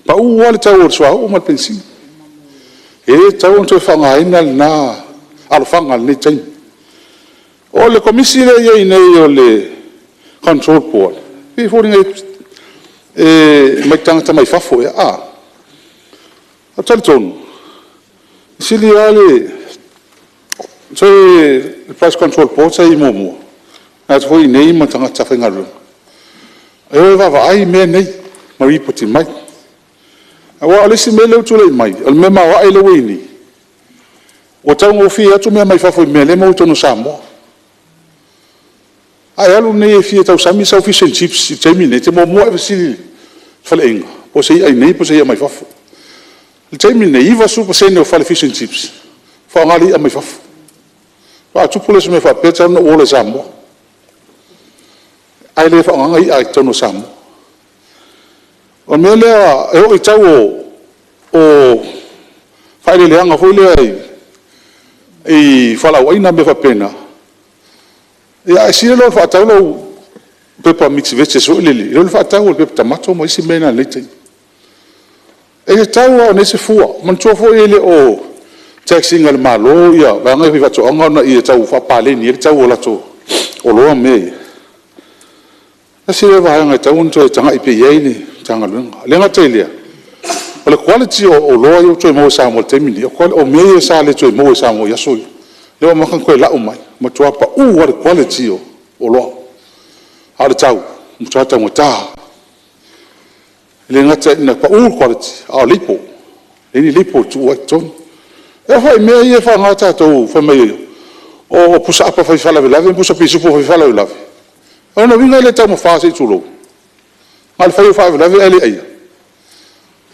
pau lava le tau o le suauu ma le penisini. E le tatau ona toe faaaogaina lena alofaga i lenei taimi. O le Komisi lea e i ai nei o le Control Board, e pei e foliga e omai tagata mai fafo ea a? Ou te talitonu, e sili lava le Price Control Board sa i ai muamua, tagata foi ia i inei ma tagata faigaluega, e o e vaavaai mea nei ma lipoti mai. Aua o le isi mea lea ua tulai mai, o le mea maoae lea ua i ai nei, ua taugofie atu mea mai fafo i mea o lea e maua i totonu o Samoa. A e alu nei e fia tausami sau fish and chips i le taimi lenei, e te muamua lava e fesili i le faleaiga po o se i'a i inei po o se i'a mai fafo. O le taimi lenei, e 90% o fale fish and chips, e faaaoga le i'a mai fafo. Faatoa tupu lea o se mea faapea talu ona ou ola i Samoa, ae le faaaogaina i'a i totonu o Samoa. O le mea lea, e oo i tau o faaeleeleaga foi lea i fualaau aina ma mea faapena, ia a e sili loa ona faatau lau pepa mix veges foi lele i lo le faatau o le pepa tamato ma isi mea na i lenei taimi. E tatau lava ona i ai se fua. Manatua foi e le o tax ina e le Malo vaega ia faifaatoaga ona ia tau faapaleni ai le tau o latou oloa ma mea ia. Tasi lea vaega e tatau ona toe tagai pea i ai le Matagaluega. E le gata i lea, o le quality o oloa ia ua toe maua i Samoa i le taimi lenei, o mea ia sa le toe maua i Samoa i aso ia. Lea ua amata ona toe lau mai, ua matua pau lava le quality o oloa, a o le tau, ua matua taugata lava. E le gata ina pau le quality, a o label, e leai ni label e tuua ai i totonu. E oo foi i mea ia e faaaoga tatou fai mai o pusa apa fai faalavelave ma pusa pisupo fai faalavelave, o lona uiga e le taumafa se i tulou, na o le fai o faalavelave ae le aia.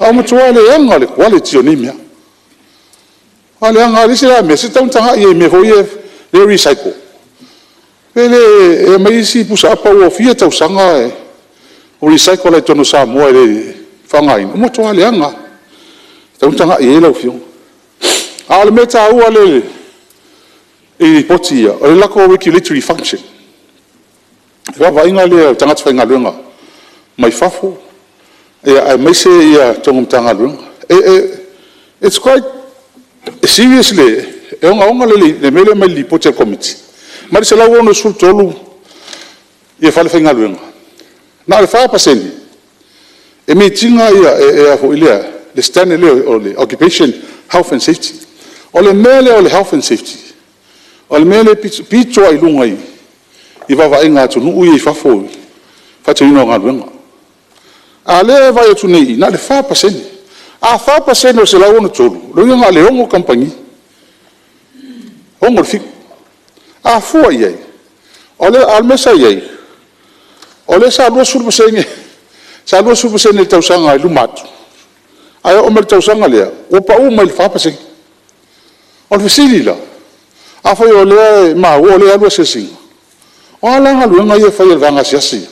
Ae ua matua leaga le quality o nei mea. Matua leaga lava. O le isi la mea, se i tatau ona tagai i ai i mea foi ia e recycle, pe le aumai isi pusa apa ua fia tausaga o recycle lava i totonu o Samoa e le faaaogaina, ua matua leaga lava. E tatau ona tagai i ai lau Afioga. A o le mea taua lea i Lipoti ia, o le latou regulatory function, le vaavaaiga lea o tagata faigaluega mai fafo aemaise totonu o Matagaluega. It's quite serious, e ogaoga le mea lea e aumai i le Lipoti a le Komiti, mai le 163 falefaigaluega, na o le 4% e meet ina le standard lea o le Occupation Health and Safety. O le mea lea o le Health and Safety, o le mea lea e pito lava i luga i vaavaaiga a atunuu ia i fafo i le faatinoina o galuega. A o lea e vaai atu nei i i, na o le 4%. A 4% o le 163, o lona uiga na o le 6 kamupani, 6 i le 7. A fua i ai a o le mea sa i ai, o lea sa 20% i le tausaga i luma atu, ae oo mai i le tausaga lea, ua pau mai i le 4%. O le fesili la; afai o lea e maua o lea e alu asiasiga, o a la galuega ia e fai e le vaega asiasi ia?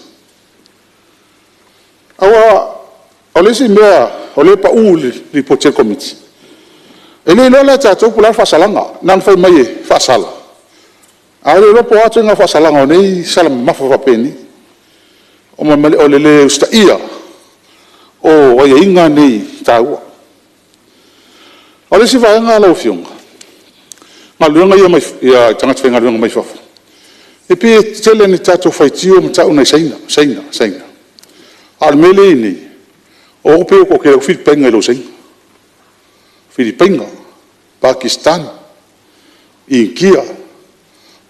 Aua o le isi mea o lea e pau i le Lipoti a le Komiti, e le iloa la e tatou po o le a le faasalaga, na ona fai mai e faasala, ae le iloa po o a ituaiga faasalaga o nei sala mamafa faapenei. O le le usitaia o aiaiga nei taua. O le isi vaega lau Afioga, o galuega ia a tagata faigaluega mai fafo, e pei e tetele ina tatou faitio ma tau nai Saina, Saina, Saina, a o le mea lea e i ai nei, o au e pei ua toatele atu Filipaina nai lo Saina. Filipaina, Pakistan, Initia,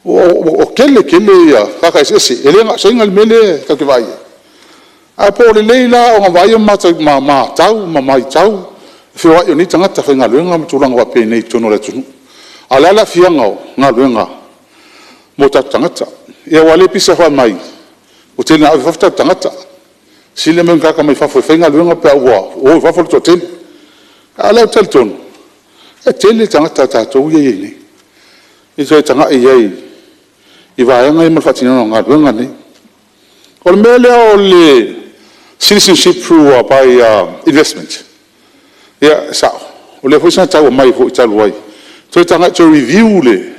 ua tele tele tagata eseese, e le na o Saina le mea lea tatou te vaai i ai. Ae po o lelei la ona vaaia ma matau ma matau le feoai o nei tagata faigaluega ma tulaga faapenei i totonu o le atunuu. A o le a le aafiaga o galuega mo tatou tagata? Ia aua o lea e pisa fai mai ua tele ina ave i fafo tatou tagata, sili le omai o tagata mai fafo e fai galuega pe a ua o i fafo le toatele. A o lea ou te talitonu, e tele tagata a tatou ia e i inei, se i toe tagai i ai i vaega ia mo le faatinoina o galuega nei. O le mea lea o le citizenship by investment, ia e sao, o lea foi sa tau aumai foi talu ai, toe tagai e toe review le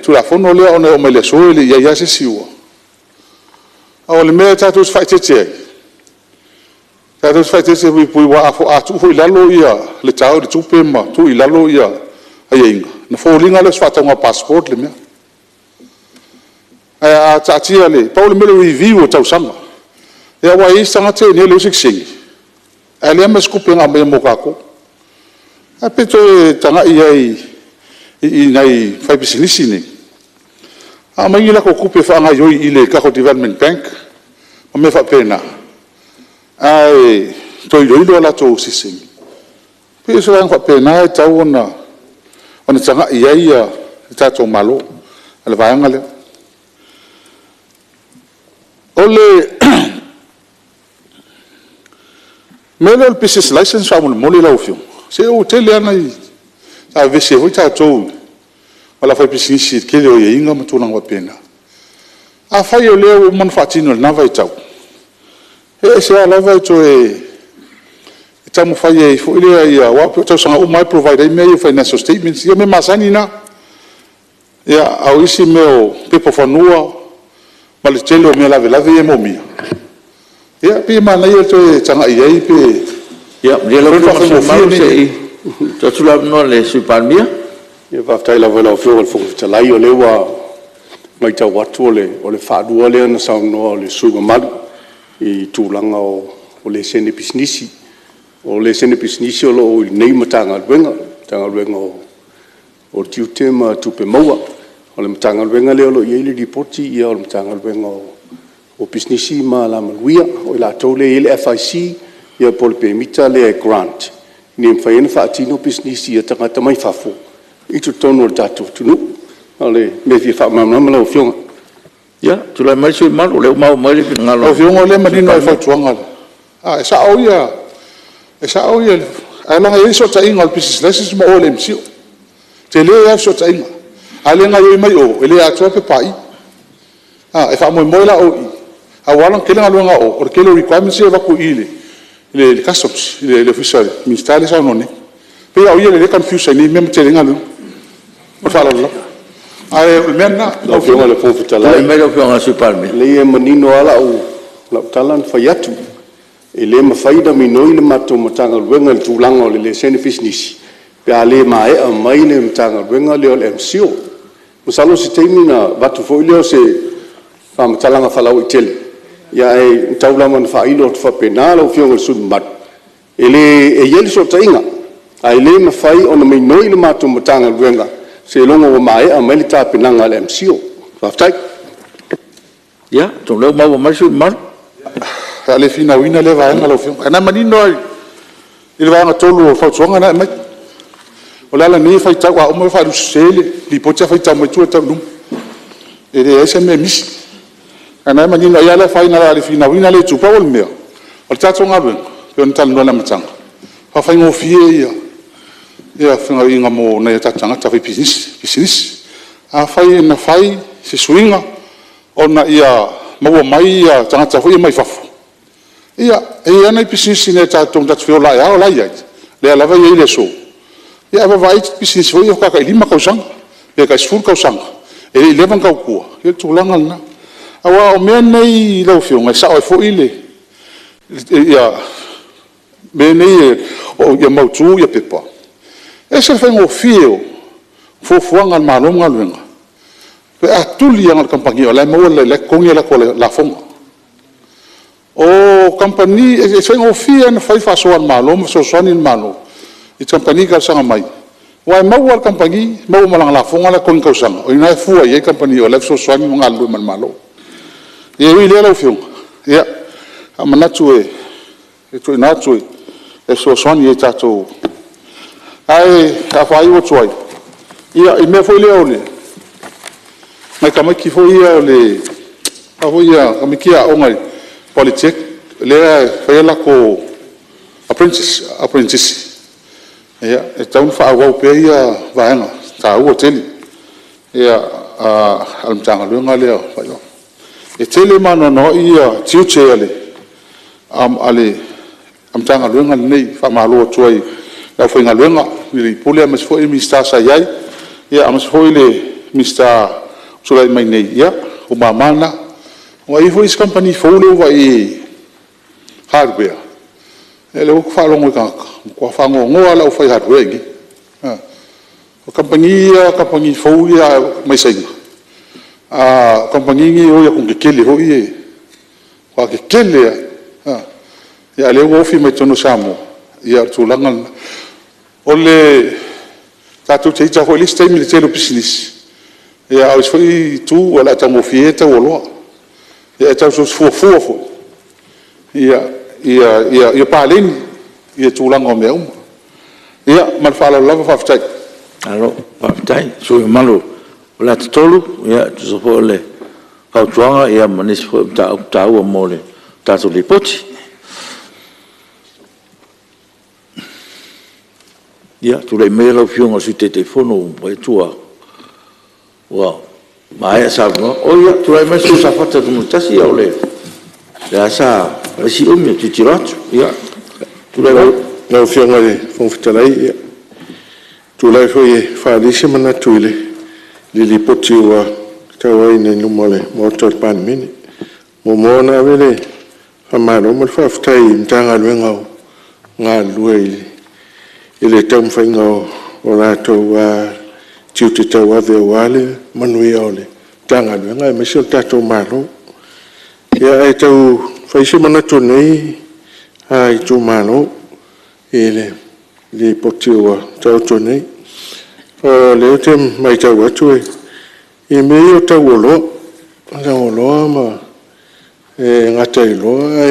Tulafono lea ona e oo mai le aso e le i i ai lava se isi o… A o le mea tatou te faaeteete ai, tatou te faaeteete puipui aua a tuu foi i lalo le tau o le tupe ma tuu i lalo aiaiga, ona foliga lea o se faatauga passport le mea. Ae a taatia… pau le mea o le review o tausaga. Aua e i ai isi tagata ia e i ai nei e leai se sitiseni, ae leai lava ma se tupe na aumaia mo tatou. Ae pe toe tagai i ai i nai faipisinisi nei, aumai ni latou tupe e faagaoioi i le tatou development bank ma mea faapena, ae toe iloilo a latou sitiseni. E pei o se vaega faapena e tatau ona tagai i ai le tatou Malo, o le vaega lea. O le mea lea o le business license faamolemole lau Afioga, se ua tele lava ina sa vevesi ai foi tatou ma le aufaipisinisi i le tele o aiaiga ma tulaga faapena. Afai o lea ua uma ona faatino i lena vaitau, pe aisea lava e toe taumafai ai foi lea, aua e pei o tausaga uma lava e provide ai mea ia o financial statements, ia o mea masani na. A o isi mea o pepa o fanua ma le tele o mea lavelave ia e manaomia, ia pei e manaia le toe tagai i ai pe Ia, malie lau Afioga i le sui usufono mamalu se i tuu atu le avanoa i le Sui Palemia. Faafetai lava i lau Afioga i le Fofoga Fetalai, o lea ua matau atu o le faalua lea ona saunoa o le sui usufono mamalu i tulaga o laisene pisinisi. O laisene pisinisi o lo o i inei i le Matagaluega, le Matagaluega o Tiute ma Tupe Maua. O le Matagaluega lea o lo o i ai le lipoti o le Matagaluega o Pisinisi ma Alamanuia. O i latou lea e i ai le FIC po o le pemita lea e grant ina ia mafai ai ona faatino pisinisi a tagata mai fafo i totonu o le tatou atunuu. O le mea e fia faamalamalama lau Afioga. Ia, tulai mai le sui usufono mamalu, o lea ua maua mai le finagalo o le Sui Lau Afioga o lea e manino lava i fautuaga, e sao ia, ae leaga e i ai fesootaiga o le pisinisi license ma o i le MCIL. E tele lava le fesootaiga, a le gaoioi mai o, e le atoa pepa a i. E faamoemoe la o i, ae ua ala ona tele galuega a o, o le tele o requirements ia e avatu i le Customs, i le Ofisa o le Minisita lea e saunoa nei. E pei lava o ia lea e confuse ai nei mea ma tele ai galuega. Ma le faaaloalo lava. Ae o le mea lena. Lau Afioga i le Fofoga Tulai Fetalai, mai lau Afioga i le Sui Palemia. Leai e manino lava lau tala na fai atu, e le mafai ona minoi le matou Matagaluega i le tulaga o le laisene pisinisi pe a le maea mai le Matagaluega lea o le MCIL. Masalo o se taimi ona avatu foi lea o se faamatalaga faalauaitele, ae tau lava ina faailo atu faapena lau Afioga i le sui usufono mamalu, e i ai le fesootaiga, ae le mafai ona minoi le matou Matagaluega seiloga ua maea mai le tapenaga a le MCIL. Faafetai. Ia, atonu o lea ua maua mai le sui usufono mamalu. O le a le finauina lea vaega lau Afioga, o lena e manino lava i le vaega 3 o le fautuaga lena e aumai. O le ala nei e faitau, a uma ua faalupe sese le lipoti ae faitau mai tua tau i luma. E leai se mea e misi. A o lena e manino, ai e le afaina o le a le finauina lea itu. Pau o le mea, o le tatou galuega e pei ona talanoa i le amataga, faafaigofie ia fegaoiga mo nai o tatou tagata faipisinisi. Afai na fai se suiga ina ia maua mai tagata foi ia mai fafo, ia, e i ai lava nai pisinisi nai o tatou na tatou feola ai lava o la e i ai, lea lava e i ai i le aso, ae vaavaai pisinisi foi ia faatoa tai 5 tausaga pe tai 10 tausaga e le i leva ona tautua, ia o le tulaga lena. Aua o mea nei lau Afioga, e sao ai foi mea nei ia mautu pepa, e ese le faigofie o fuafuaga a le Malo ma galuega, pe a tuli lava na o le kamupani o la e totogi a latou lafoga. O kamupani, e faigofie lava ona fai le faasoa a le Malo ma fesoasoani le Malo i kamupani talosaga mai, aua e maua lava e le kamupani, maua ma lana lafoga la e totogi i le tausaga, o i ina e fua i ai kamupani o la e fesoasoani ma galulue ma le Malo. Ia ui i lea lau Afioga, a o manatu e tuuina atu e fesoasoani ai i tatou. Ae faaiu atu ai, i le mea foi lea o nai tamaiti foi ia aoga i le Polytec lea e fai a latou aperenitisi, e tatau ona faaauau pea ia vaega taua tele a le Matagaluega lea o Faatoaga. E tele ma anoanoai tiute o le Matagaluega lenei. Faamalo atu ai i le aufaigaluega i le Ofisa Sili o Pulega aemaise foi le Minisita sa i ai, aemaise foi le Minisita o tulai mai nei, ia o ou mama na. Aua e i ai foi isi kamupani fou lea ua ou vaai i ai i hardware, o lea ou te faalogo i tagata ua matua faanoanoa lava le aufai hardware i inei. O kamupani fou ia mai Saina, o kamupani nei e o i atunuu tetele foi ia, matua tetele lava, a o lea ua ofi mai totonu o Samoa. Ia o le tulaga lena. Tatou te ita foi i le isi taimi i le tele o pisinisi, a o le isi foi itu o le a taugofie ai le tau o oloa. Ae tatou te fuafua foi ia paleni ia tulaga o mea uma. Ia ma le faaaloalo lava faafetai. Malo faafetai i le sui usufono mamalu mo Faleata 3 e tusa foi o le fautuaga ma nisi foi o mataupu taua mo le tatou Lipoti. Ia, tulai maia lau Afioga i le Sui Taitaifono ua ou vaai atu ua maea saunoa. Oi ia, tulai mai le sui usufono mo Safata 1, o lea lava sa fai si umi o tilotilo atu. Ia, tulai mai. Lau Afioga i le Fofoga Fetalai, e tulai foi e faaali se manatu i le Lipoti ua tauaaoina i luma o le Maota o le Palemene. E muamua ona ave le faamalo ma le faafetai i le Matagaluega o galulue i le taumafaiga o latou tiute tauave aua le manuia o le Matagaluega aemaise o le tatou Malo. Ia, ae tau fai se manatu o lenei itumalo i le Lipoti ua taoto nei. O lea ou te matau atu i mea ia o tau o oloa, e le gata i oloa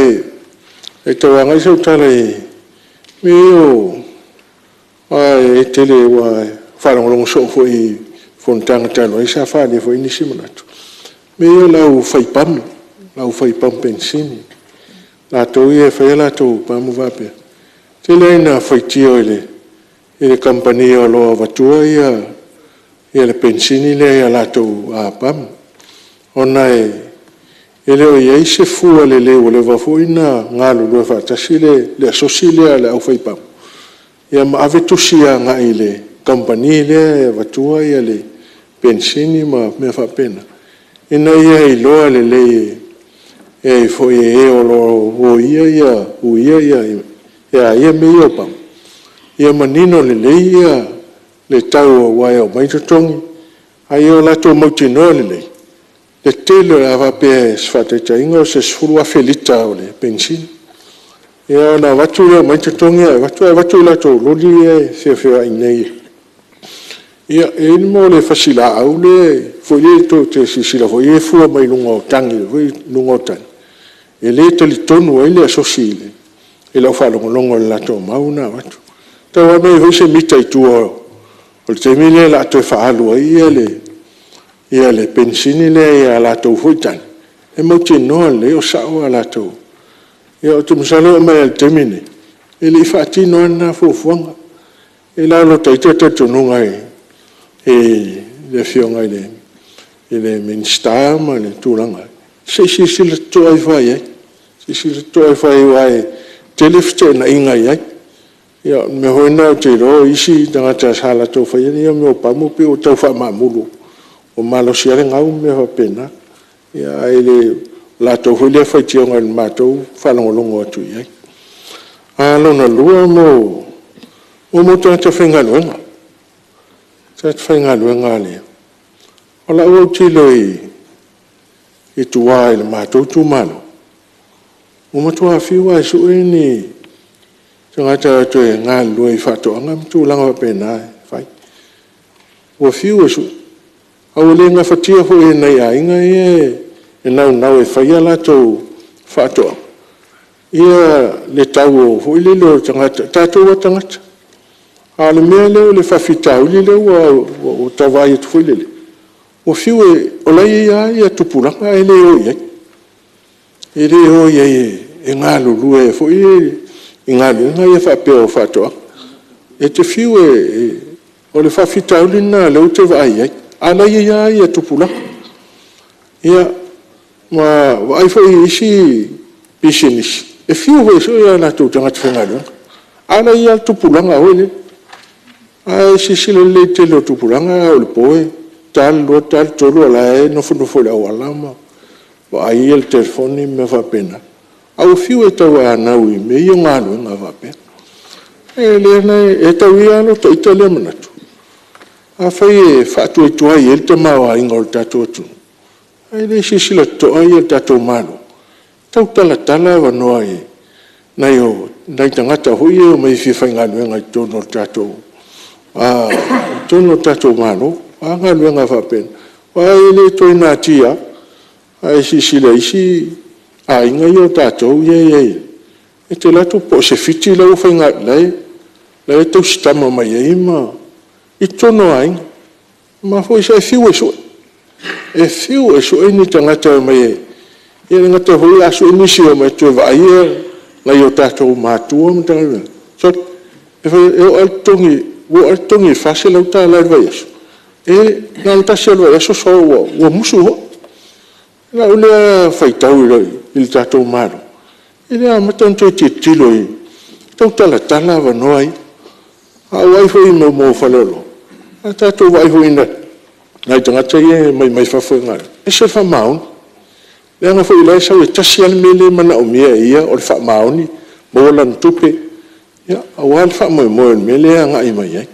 ae tau agai sau tala i mea ia o… aua e tele ua faalogologo soo foi i fonotaga talu ai sa faaalia foi nisi manatu, mea ia o le aufai pamu, le aufai pamu penisini, latou ia e fai a latou pamu faapea, e tele lava ina faitio i le kamupani o lo o avatua le penisini lea i a latou pamu, ona e le o i ai se fua lelei ua leva foi ona galulue faatasi le asosi lea a le aufai pamu ma ave tusi agai i le kamupani lea e avatua le penisini ma mea faapena, ina ia iloa lelei e e o lo o uia mea ia o pamu, ia manino lelei le tau aua e omai totogi, a ia latou mautinoa lelei le tele. A faapea o se faataitaiga o se 10,000 lita o le penisini, ia ona avatu lea omai totogi ae avatu, ae avatu i latou loli ia e feofeoai nei. Ia, e i ai le mea o le fasilaau foi lea tou te silasila foi i ai e fua mai luga o tagi luga o tagi, e le talitonu ai le asosi i lau faalogologo i le latou mau na avatu. E tatau lava ona i ai foi se mita i tua o le taimi lea o le a toe faaalu ai le penisini lea i a latou foi tagi, e mautinoa lelei o sao a latou. Ia ou te masalo e oo mai lava i le taimi lenei, e le i faatino lava lena fuafuaga. E i ai la lota ita talitonuga i le Afioga i le Minisita ma le tulaga, se i silasila totoa ifo lava i ai, silasila totoa ifo lava i ai aua e tele feteenaiga e i ai. Ia o le mea foi lena ou te iloa o isi tagata sa latou faia ia mea o pamu pei ua tau faamaamulu ua malosi lava le gau ma mea faapena. Ae le o le latou foi lea faitioga i le matou faalogologo atu i ai. Lona lua o tagata faigaluega, tagata faigaluega. O lau autilo i tua i le matou itumalo, ua matua fiu lava e sue ni tagata e o atu e galulue i faatoaga ma tulaga faapena e fai. Ua fiu e sue, ae ua le gafatia foi e nai aiga ia e naunau e fai a latou faatoaga le tau foi lele o tagata, o tatou lava tagata. A o le mea lea o le faafitauli lea ua tau vaai atu foi lele, ua fiu e… o la e i ai lava tupulaga ae le o i ai. E le o i ai e galulue foi lele i galuega ia faapea o faatoaga. E te fiu e… O le faafitauli lena o lea ou te vaai i ai, a o la e i ai lava tupulaga. Ia, ma vaai foi i isi pisinisi, e fiu foi e sue a latou tagata faigaluega, a o la e i ai lava le tupulaga foi lele. A e silasila lelei i le tele o tupulaga a oo i le po e ta le 2 ta le 3 o la e nofonofo i le auala ma vaai le telefoni ma mea faapena. Ae ua fiu e tauanau i mea ia o galuega faapea. E tau ia lava lota ita lea manatu, afai e faatuatuai ai le tamaoaiga o le tatou atunuu, ae le silasila totoa le tatou Malo e tau talatala avanoa i nai tagata foi ia e omai e fia faigaluega i totonu o le tatou Malo. O a galuega faapena. Aua e le toe natia lava. A e silasila i isi aiga ia o tatou lea e i ai nei, e te alu atu po o se Fiti la e tausitama mai ai i totonu o aiga. E mafua i se? E fiu e sue, e fiu e sue ni tagata e omai e… e le gata foi a sue nisi e omai e vaai nai o tatou matua ma tagata faapea, sole, e oo lava i le totogi e $400 i le vaiaso, e na o le tasi lava o le vaiaso sau ua musu foi. O lau lea faitau i le tatou Malo, e le amata ona toe tilotilo e tau talatala avanoa ia. A ou vaai foi i mea o faleoloa, a tatou vaai foi i nai tagata ia e omai mai fafo e galulue, e ese le faamaoni. Leaga foi o la e sau e tasi lava le mea lea e manaomia e ia o le faamaoni, maua lana tupe aua le faamoemoe i le mea lea e agai mai ai.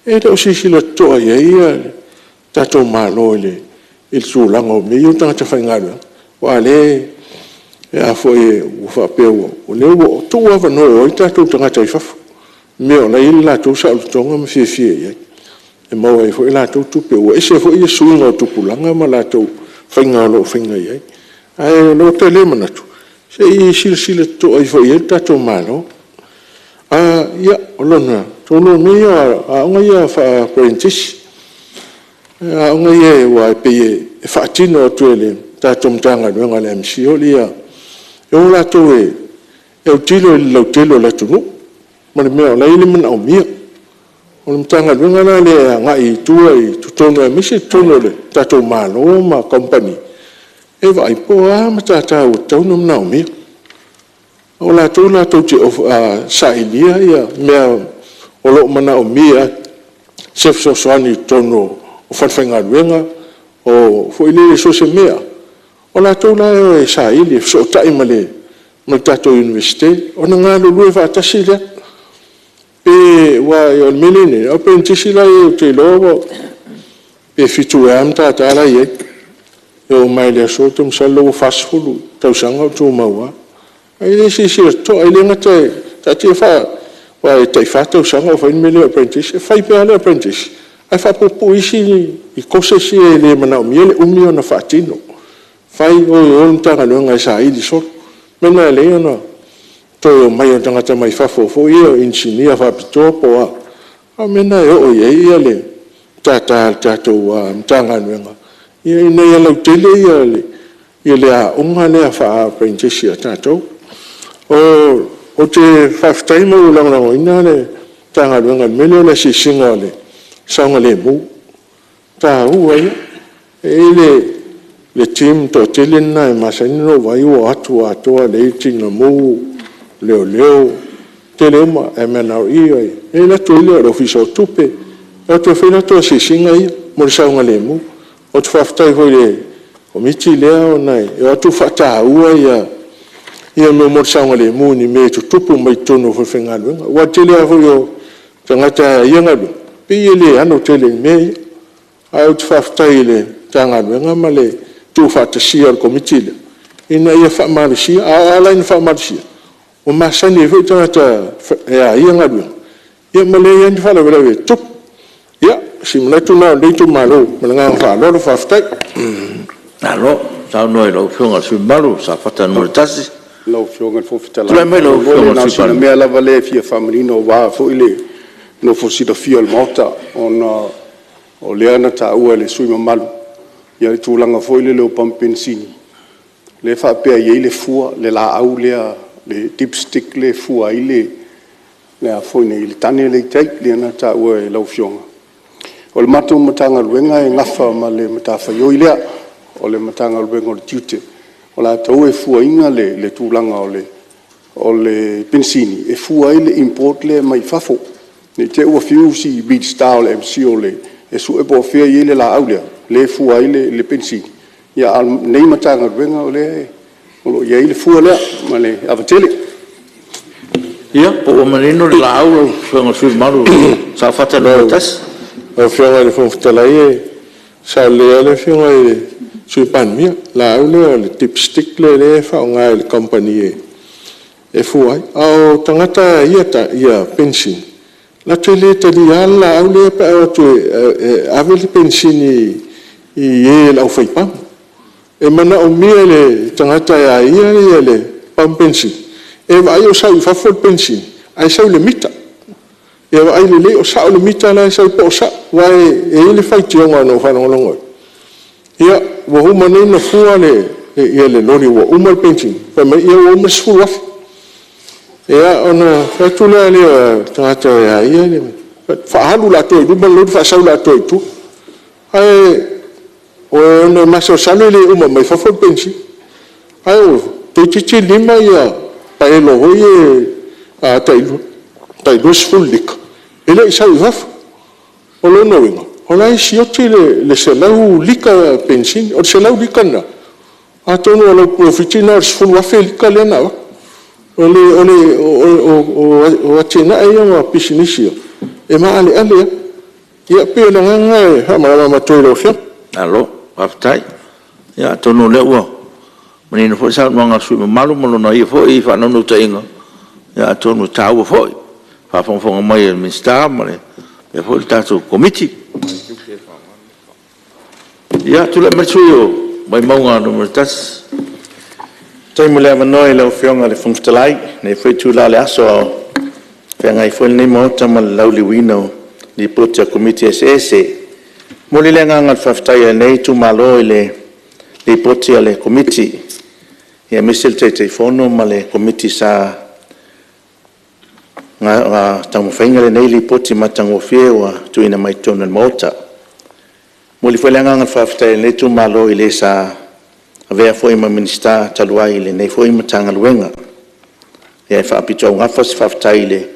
E le o silasila totoa i ai le tatou Malo i le tulaga o mea ia o tagata faigaluega, aua o lea e faapea o lea ua tuu avanoa e o ai tatou tagata i fafo i mea o la e i ai le latou saolotoga ma fiafia i ai, e maua ai foi a latou tupe, ua ese foi suiga o tupulaga ma latou faiga o lo o fai ai. Ae o lota lea manatu, se i silasila totoa ifo i ai le tatou Malo. Ia, o lona tolu o mea ia o aoga ia faa-aperenitisi, o aoga ia aua e pei e faatino atu e le tatou Matagaluega o le MCIL e o latou e autilo i le lautele o le atunuu ma le mea o la e i ai le manaomia. O le Matagaluega la lea e agai i tua i totonu aemaise totonu o le tatou Malo ma kamupani e vaai po o a matata ua tatau ona manaomia. O latou latou te sailia mea o lo o manaomia se fesoasoani i totonu o falefaigaluega, so o se mea lava, o latou la e o e saili, e fesootai ma le tatou Iunivesite, ona galulue faatasi lea. Aua o le mea lea e i ai nei, o Aperenitisi la e i ai ou te iloa pe 7 ea matata la e i ai, e oo mai lava i le aso, ou te masalo ua 40 tausaga o tumau lava. Ae le silasila totoa, e le gata e… taatia aua e tai fa tausaga o fai le mea lea o le Apprentice. E fai pea le Apprentice ae faapuupuu isi courses ia e le manaomia le umi ona faatino. Fai o i o le Matagaluega e saili solo. O le mea lena e ala ai ona toe omai o tagata mai fafo foi ia o inisinia faapitoa po o a, a o mea na e oo i ai le matata a le tatou Matagaluega, ina ia lautele le aoga lea faa-aperenitisi a tatou. Ou te faafetai ma ou lagolagoina le Matagaluega i le mea lea o le asiasiga o le saogalemu, o le taua ia. E i ai le team toatele lena e masani ona ou vaai ua o atu atoa, lea e i ai le Tineimu, Leoleo, toatele uma, MNRE. Ona alu atu ai lea, o le Ofisa o Tupe, o atu e fai a latou asiasiga ia mo le saogalemu. Ou te faafetai foi i le Komiti lea ona e o atu faataua mea mo le saogalemu i ni mea e tutupu mai totonu o falefaigaluega. Aua o le tele lava foi o tagata e a ia galuega, e pei e le ano tele i mea ia. Ae ou te faafetai i le Matagaluega ma le tuufaatasia o le Komiti lea, ina ia faamalosia. A oo lava la ina faamalosia, ua masani ai foi tagata e a ia galuega, ia ma leai lava ni faalavelave e tutupu. Ia, o si manatu lena o lenei itumalo. Ma le agaga faaaloalo faafetai. Malo saunoa i lau Afioga i le sui usufono mamalu mo Safata 1. Lau Afioga i le Fofoga Fetalai… Tulai mai lau Afioga i le Na o Sui sina Palemia. mea lava lea e fia faamanino aua foi le nofo silafia o le Maota, ona o lea na taua e le sui usufono mamalu le tulaga foi lele o pamu penisini, lea e faapea e i ai le fua, le laau lea, le dip stick lea e fua ai le tane lea e i tai lea na taua e lau Afioga. O le matou Matagaluega e nafa ma le matafaioi lea, o le Matagaluega o le Tiute, o latou e fuaina le tulaga o le penisini e fua ai le import lea mai fafo. Ne i te i ua fiu si Minisita o le MCIL e sue po o fea e i ai le laau lea e fua ai le penisini, a o lenei Matagaluega o lea o lo o i ai le fua lea. Ma le ava tele. Ia, po ua manino le laau lau Afioga i le sui usufono mamalu mo Safata 1? Lau Afioga i le Fofoga Fetalai, e sao lelei lava le Afioga i le Sui Palemia, o le laau lea o le dip stick lea e faaaoga e le kamupani e fua ai. A o tagata e ana penisini, latou te le talia le laau lea pe a o atu e ave le penisini i le aufaipamu. E manaomia e le tagata e a ia le pamu penisini, e vaai o sau i fafo le penisini ae sau i le mita. Ia vaai lelei o sao le mita la e sau po o sao. Aua e i ai le faitioga na ou faalogologo i ai, ia, ua uma nei ona fua le loli ua uma le penisini, fai mai ua uma le $10,000. Ia ona fai atu lea o le tagata e a ia le… faaalu atoa i luma le loli faasau atoa i tua. Ae ona e masalosalo e le uma mai fafo le penisini, ae toeitiiti 5 paelo foi ia tai 20 lita e le i sau i fafo. O lona uiga, o la e sioki le 100 lita penisini. O le 100 lita lena, atonu o lau polofiti lena o le 10,000 lita lea na avatu. O atinae ia ma pisinisi ia, e maaleale lava. Ia pei o le agaga lena e faamalamalama atu ai i lau Afioga. Malo faafetai. Ia atonu o lea ua manino foi le saunoaga a le sui usufono mamalu ma lona ia foi faanaunautaiga, atonu e taua foi i le faafogafoga mai a le Minisita faapea foi le tatou Komiti. Ia, tulai mai le sui usufono mo Vaimauga 1. Faafetai mo le avanoa i lau Afioga i le Fofoga Fetalai i lenei foi itula o le aso, a o feagai foi lenei Maota ma le lauliliuina o Lipoti a Komiti eseese. E momoli le agaga o le faafetai a lenei itumalo i le Lipoti a le Komiti, aemaise le Taitaifono ma le Komiti sa taumafaina lenei Lipoti matagofie ua tuuina mai totonu o le Maota. E momoli foi le agaga faafetai o lenei itumalo i le sa avea foi ma Minisita talu ai i lenei foi Matagaluega. E faapitoaugafa se faafetai i le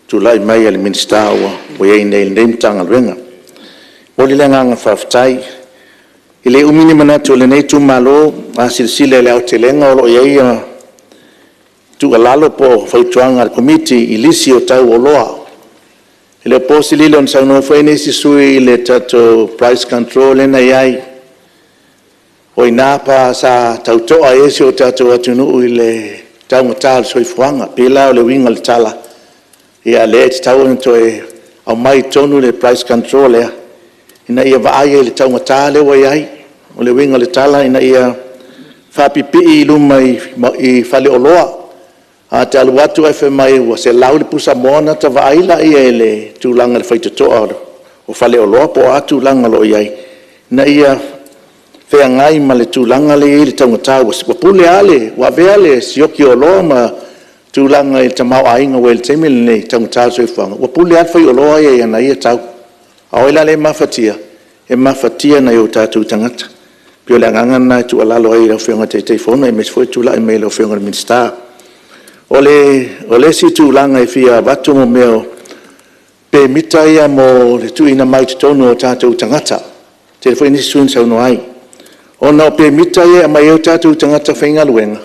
tulai mai o le Minisita ua i ai nei i lenei Matagaluega. E momoli le agaga faafetai. E le umi ni manatu o lenei itumalo, a silasila i le aotelega o lo o i ai tuualalo po o fautuaga a le Komiti i lisi o tau o oloa. E le o po se lilo na saunoa foi nisi sui usufono i le tatou price control lea na i ai, o i ina sa tau to'a ai si o tatou atunuu i le taugata o le soifuaga. E pei la o le uiga o le tala, o lea e tatau ona toe aumai i totonu le price control lea, ina ia vaai ai i le taugata lea ua i ai. O le uiga o le tala ina ia faapipii i luma i faleoloa. A te alu atu ae fai mai ua $100 le pusamoa ona ota vaai lea i le tulaga i le faitotoa o faleoloa po o a tulaga o lo o i ai, ina ia feagai ma le tulaga lea e i ai le taugata, ua pule lava, ua avea le sioki o oloa ma tulaga i le tamaoaiga ua i ai i le taimi lenei i le taugata o le soifuaga, ua pule lava le faioloa ia i ana ia tau. A o ai la lea e mafatia? E mafatia e nai o tatou tagata. E pei o le agaga lena e tuualalo ai i lau Afioga i le Taitaifono aemaise foi o le tulai mai o lau Afioga i le Minisita. O le isi tulaga e fia avatu o mea o pemita ia mo le tuuina mai totonu o tatou tagata. E toatele foi nisi sui usufono na saunoa ai. Ona o pemita ia e aumai ai o tatou tagata faigaluega,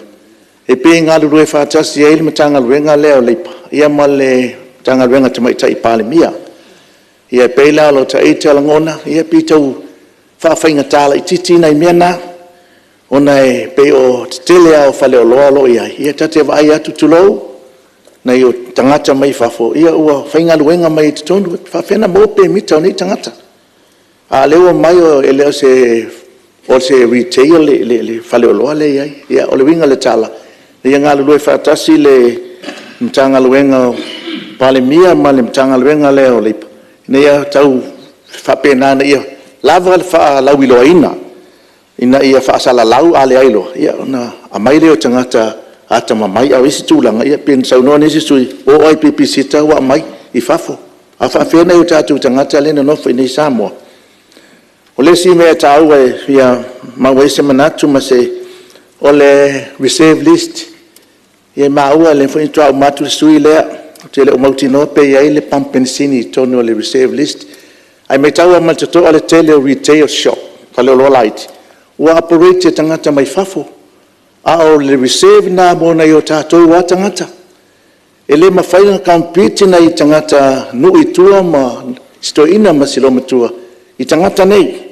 e pei e galulue faatasi ai le Matagaluega lea o Leipa ma le Matagaluega a le Tamaitai Palemia. Ia e pei la o lota ita lagona, e pei e tau faafaigata laitiiti nai mea na, ona e pei o le tetele lava o faleoloa o lo o i ai, ia ta te vaai atu, tulou, nai tagata mai fafo ua faigaluega mai i totonu. E faapefea ona maua pemita o nei tagata? A o lea ua omai e le o se retail le faleoloa lea e i ai. Ia, o le uiga o le tala, ia galulue faatasi le Matagaluega a le Palemia ma le Matagaluega lea o Leipa, ina ia tau faapena ina ia lava le faalauiloaina ina ia faasalalau, a leai loa, ona aumai lea o tagata atamamai. A o isi tulaga, e pei ona saunoa nisi sui usufono, ua oo lava i babysitter ua aumai i fafo. A faapefea nai o tatou tagata lea e nonofo i inei i Samoa? O le isi mea e taua e fia maua ai se manatu ma se… o le reserve list. Ia e maua o lea foi faatoa uma atu le sui usufono lea, ou te le o mautinoa pe i ai le pamu penisini i totonu o le reserve list. Ae matau lava ma le totoa le tele o retail shop, faleoloa laiti, ua operate e tagata mai fafo, a o le reserve lena mo nai o tatou lava tagata. E le mafai ona compete nai tagatanuu i tua ma si toeaina ma si olomatua i tagata nei.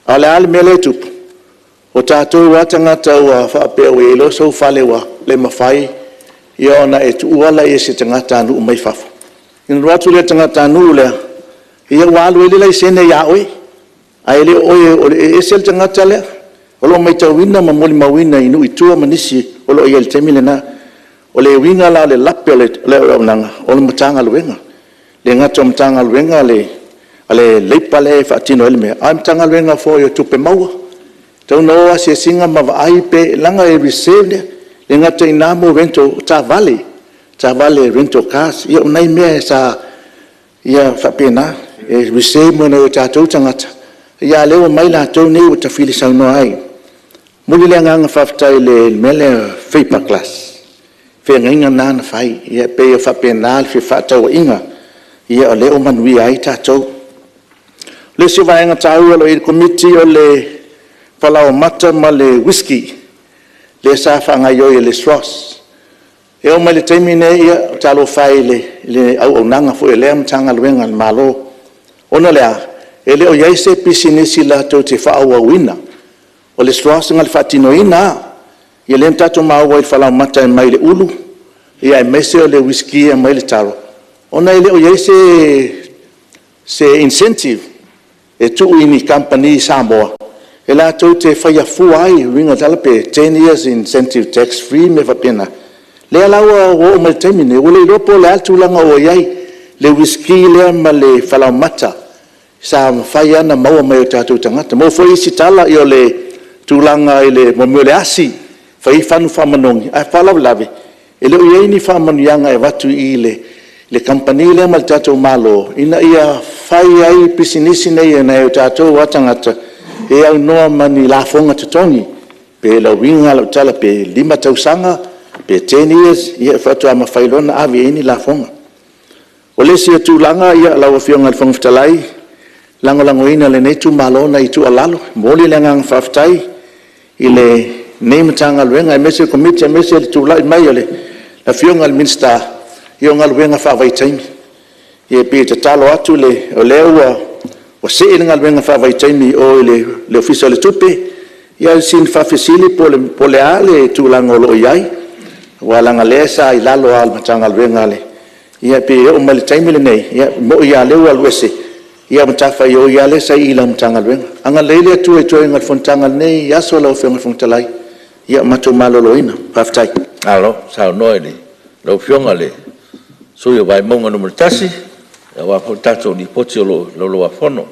A o le a le mea lea e tupu? O tatou lava tagata ua faapea ua i ai loa sou fale ua le mafai ona e tuua lea i se tagatanuu mai fafo, ona alu atu lea o le tagatanuu lea, ia ua alu ai le laisene ia oe, ae le o oe, e ese le tagata lea. O lo o matauina ma molimauina i nuu i tua ma nisi o lo o i ai i le taimi lena. O le uiga la o le lape o le auaunaga, o le Matagaluega. E le gata o le Matagaluega a le Leipa lea e faatino ai le mea, a o le Matagaluega foi o Tupe Maua. E tatau ona o asiasiga ma vaai pe… leaga e reserve, e le gata i na mo rental o taavale, taavale rental cars. Ia o nai mea sa… ia faapena, e reserve mo nai o tatou tagata, a o lea ua omai latou nei ua tafilisaunoa ai. E momoli le agaga faafetai i le mea lea o le fiber glass, le feagaiga lena na fai. Ia e pei e faapena le fefaatauaiga, o lea ua manuia ai tatou. O le isi vaega taua o lo o i ai le Komiti o le falaoamata ma le uisiki, lea sa faagaoioi e le SROS. E oo mai i le taimi lenei, talofa e i le auaunaga foi a lea Matagaluega a le Malo, ona o le a? E le o i ai se pisinisi latou te faaauauina. O le SROS na o le faatinoina lava. Ia lea na tatou maua i le falaoamata mai le ulu, aemaise o le uisiki e aumai le taro, ona e le o i ai se incentive e tuu i ni kamupani Samoa e latou te faia fua ai, le uiga o le tala pe 10 years incentive tax free ma mea faapena. O lea la ua oo mai i le taimi lenei, ua le iloa po o le a le tulaga ua i ai le uisiki lea ma le falaoamata sa mafai lava ona maua mai e o tatou tagata. Maua foi isi tala o le tulaga i le mea o le asi e fai ai fagu faamanogi, a o le faalavelave e le o i ai ni faamanuiaga e avatu i le kamupani lea ma le tatou Malo ina ia fai ai pisinisi nei a nai o tatou lava tagata e aunoa ma ni lafoga totogi. Pei o le uiga lena o lau tala, pe 5 tausaga pe 10 years faatoa mafai loa ona ave i ai ni lafoga. O le isi tulaga lau Afioga i le Fofoga Fetalai, e lagolagoina e lenei itumalo nai tuualalo. E momoli le agaga faafetai i lenei Matagaluega aemaise le Komiti aemaise le tulai mai o le Afioga i le Minisita o galuega faavaitaimi. Ia e pei e tatalo atu o lea ua see le galuega faavaitaimi i o i le Ofisa o le Tupe, ia o sina faafesili po o le a le tulaga o lo o i ai? Aua leaga o lea sa i lalo lava o le Matagaluega a le… Ia pei e oo mai i le taimi lenei, e moni lava o lea ua alu ese, a o le matafaioi lava lea sa i lau Matagaluega. Agalelei le Atua i toega o le fonotaga i lenei aso lau Afioga i le Fofoga Fetalai. Ia matou maloloina. Faafetai. Malo saunoa i lau Afioga i le sui usufono mo Vaimauga 1, aua foi le tatou Lipoti o lo o i le Laulau a Fono.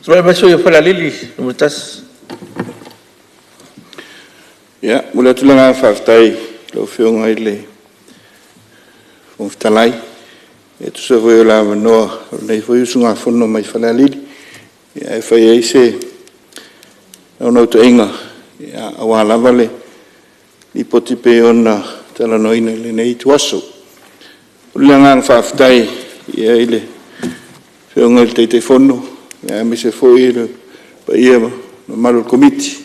Tulai mai le sui usufono mo Falealili 1. E momoli atu le agaga faafetai i lau Afioga i le Fofoga Fetalai e tusa foi o le avanoa o lenei foi usugafono mai Falealili e fai ai se naunautaiga aua lava le Lipoti e pei ona talanoaina i lenei ituaso. E momoli le agaga faafetai i le Afioga i le Taitaifono aemaise foi le paia ma le mamalu o le Komiti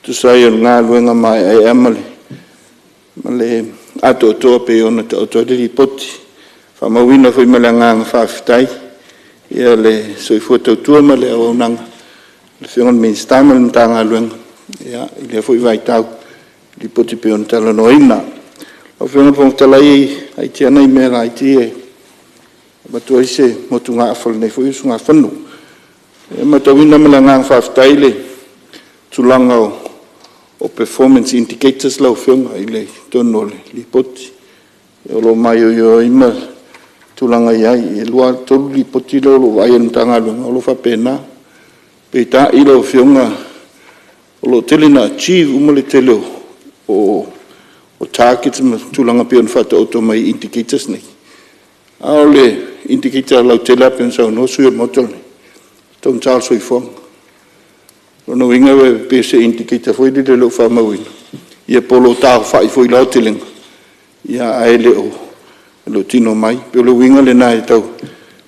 e tusa ai o le galuega maeaea ma le atoatoa e pei ona taoto ai le Lipoti. E faamauina foi ma le agaga faafetai le soifua tautua ma le auaunaga a le Afioga i le Minisita ma le Matagaluega i lea foi vaitau i Lipoti e pei ona talanoaina. Lau Afioga i le Fofoga Fetalai, e laiti lava nai mea laiti ia e avatu ai se motugaafa a lenei foi usugafono. E matauina ma le agaga faafetai le tulaga o performance indicators lau Afioga i totonu o le Lipoti, o lo o maioio ai ma tulaga e i ai. E 2, 3 Lipoti lea o lo o ou vaaia i le Matagaluega o lo o faapena. Peitai lau Afioga o lo o tele ina achieve uma le tele o targets ma tulaga pei ona faataoto mai i indicators nei, a o le indicator lautele lava pei ona saunoa sui usufono o le Maota lenei, o le taugata o le soifuaga. O lona uiga e pei o se indicator foi lele o lo o faamauina, ia po o lo o taaofai foi i le aotelega, ae le o tino mai. E pei o le uiga lena e tau…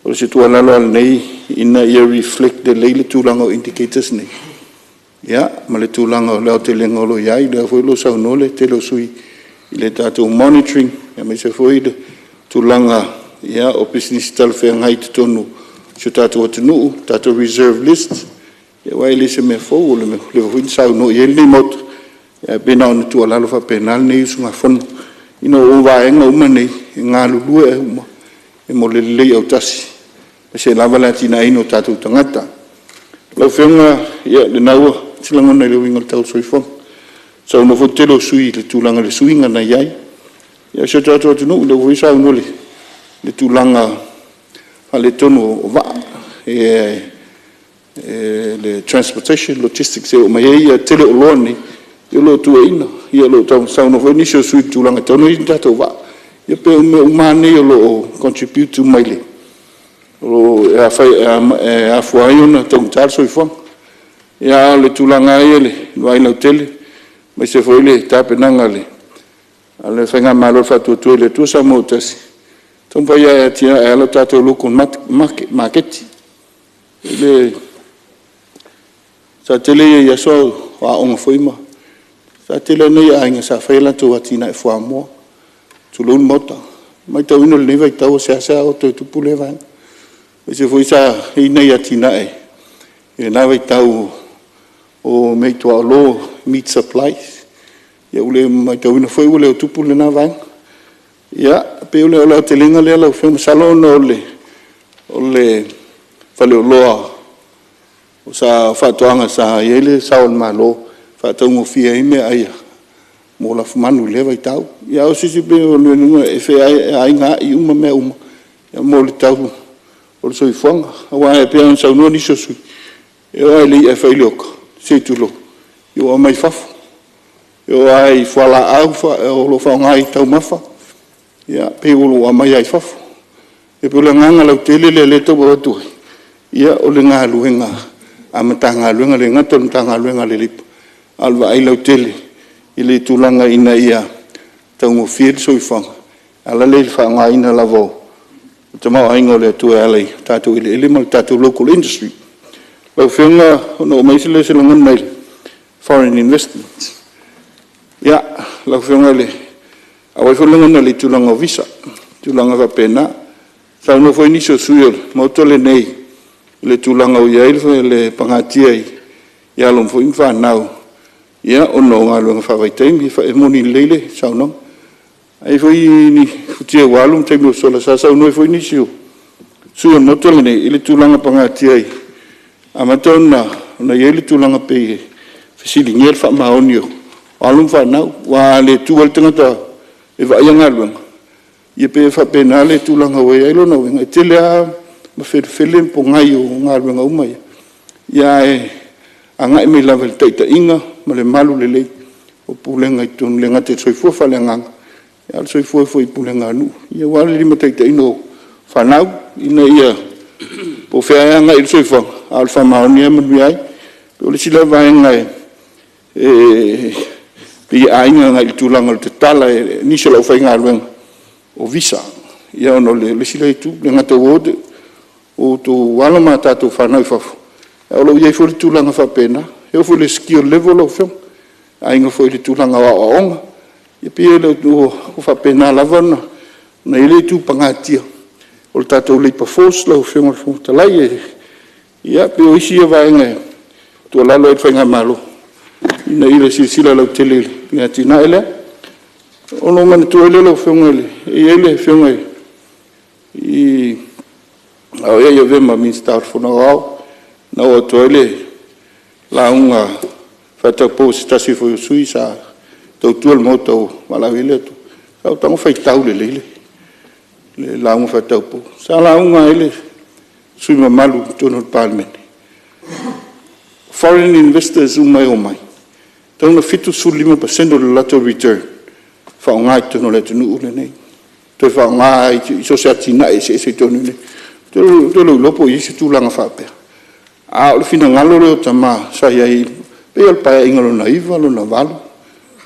O se tuualalo lava lenei ina ia reflect lelei le tulaga o indicators nei ia ma le tulaga o le aotelega o lo o i ai. O lea foi o lo o saunoa le tele o sui usufono i le tatou monitoring aemaise foi le tulaga o pisinisi talafeagai i totonu o si o tatou atunuu, tatou reserve list, aua e le o se mea fou, ua leva foi ona saunoa i ai lenei Maota, ae pei na ona tuualalo faapena lenei usugafono, ina ua vaega uma nei e galulue uma mo le lelei autasi aemaise lava le atinaeina o tatou tagata. Lau Afioga, ia o lena ua i ai se lagona i le uiga o le tau o le soifuaga. Saunoa foi le tele o sui usufono i le tulaga i le suiga na i ai i si o tatou atunuu, o lea foi ua saunoa i le tulaga faaletonu o vaa, le transportation logistics e oo mai ai le tele o oloa nei, o lo o tuuaiina. Ia o lo o saunoa foi nisi o sui usufono i le tulaga e tatau ona i ai ni tatou vaa. Ia pei o mea uma lava nei o lo o contribute uma e afua ai ona taugata le soifuaga. A o le tulaga lava ia i le vaai lautele, aemaise foi le tapenaga a le Faigamalo o le Faatuatua i le Atua Samoa ua Tasi, e taumafai lava e atiae le tatou local maketi. Sa tele i aso a o aoga foi ma… sa tele lava nai aiga sa fai a latou atinae fuamoa, tulou le Maota. E matauina i lenei vaitau e seasea o toe tupu lea vaega. Aemaise foi sa i ai nai atinae i lena vaitau o meaituaolo, meat supplies, ia ua matauina foi ua le o tupu lena vaega. Ia, e pei o le aotelega lea lau Afioga, masalo ona o le faleoloa o faatoaga sa i ai le sao o le Malo e faataugofie ai meaai mo lafumanu i lea vaitau. Ia e feaigaai uma mea uma mo le tau o le soifuaga. Aua e pei ona saunoa nisi o sui usufono, e oo lava i le i'a e fai i le ota, se i tulou, ua aumai fafo. E oo lava i fualaau o lo o faaaoga i taumafa, ia pei ua aumai lava i fafo. E pei o le agaga lautele lea o lea e tau avatu ai, ia o le galuega a Matagaluega, e le gata o le Matagaluega a le Leipa, a o le vaai lautele i le tulaga ina ia taugofie le soifuaga, e ala lea i le faaaogaina lava o le tamaoaiga o le Atua e ala i tatou eleele ma le tatou local industry. Lau Afioga ona oo mai lea o se lagona i foreign investment. Ia, lau Afioga e auai foi le lagona i le tulaga o Visa ma tulaga faapena. Saunoa foi nisi o sui usufono o le Maota lenei i le tulaga ua i ai le pagatia i alo foi ma fanau ona o galuega faavaitaimi. E moni lelei le saunoaga. Ae i ai foi ni futia ua alu ma taimi ua sola sa saunoa ai foi nisi o sui usufono o le Maota lenei i le tulaga pagatia e amata ona i ai le tulaga pei e fesiligia le faamaoni o alo ma fanau, aua a le tu lava le tagata e vaaia galuega, ia pei e faapena le tulaga ua i ai. O lona uiga, e tele lava ma felefele pogai o galuega uma ia, ae agai mai lava i le taitaiga ma le malu lelei o pulega i totonu, e le gata i le soifua faaleagaga, a o le soifua foi i pulega a nuu, aua le limataitaiina o fanau ina ia… po o fea lava e agai i ai le soifuaga, a o le faamaoni lava e manuia ai. O le isi lea vaega e pei e aiga agai i le tulaga o le tatala e nisi o le aufaigaluega o visa, ona o le isi lea itu, e le gata ua o outou alo ma tatou fanau i fafo, ae o lo o i ai foi le tulaga faapena. E oo foi i le skill level lau Afioga. aiga foi i le tulaga o aoaoga. E pei ua faapena lava ona i ai le itu pagatia o le tatou Labour Force lau Afioga i le Fofoga Fetalai. E pei o isi ia vaega e tuualalo ai i le Faigamalo ina ia silasila lautele i le atinae lea. Ona ou manatua ai lea lau Afioga, e i ai le afioga a o i avea ma Minisita o le Fono Aoao, na oo atu ai le lauga faataupou a se tasi foi o sui usufono sa tautua le Maota ua valaauina ai le Atua, sa ou tago faitau lelei le lauga faataupou. Sa lauga ai le sui usufono mamalu i totonu o le Palemene, o foreign investors uma e omai, e tatau ona 75% o le latou return e faaaoga i totonu o le atunuu lenei, toe faaaoga i so o se atinae eseese i totonu i inei. Ou te le o iloa po o i ai se tulaga faapea, a o le finagalo lea o tama sa i ai, pei o le Paeaiga Lona IX Lona VIII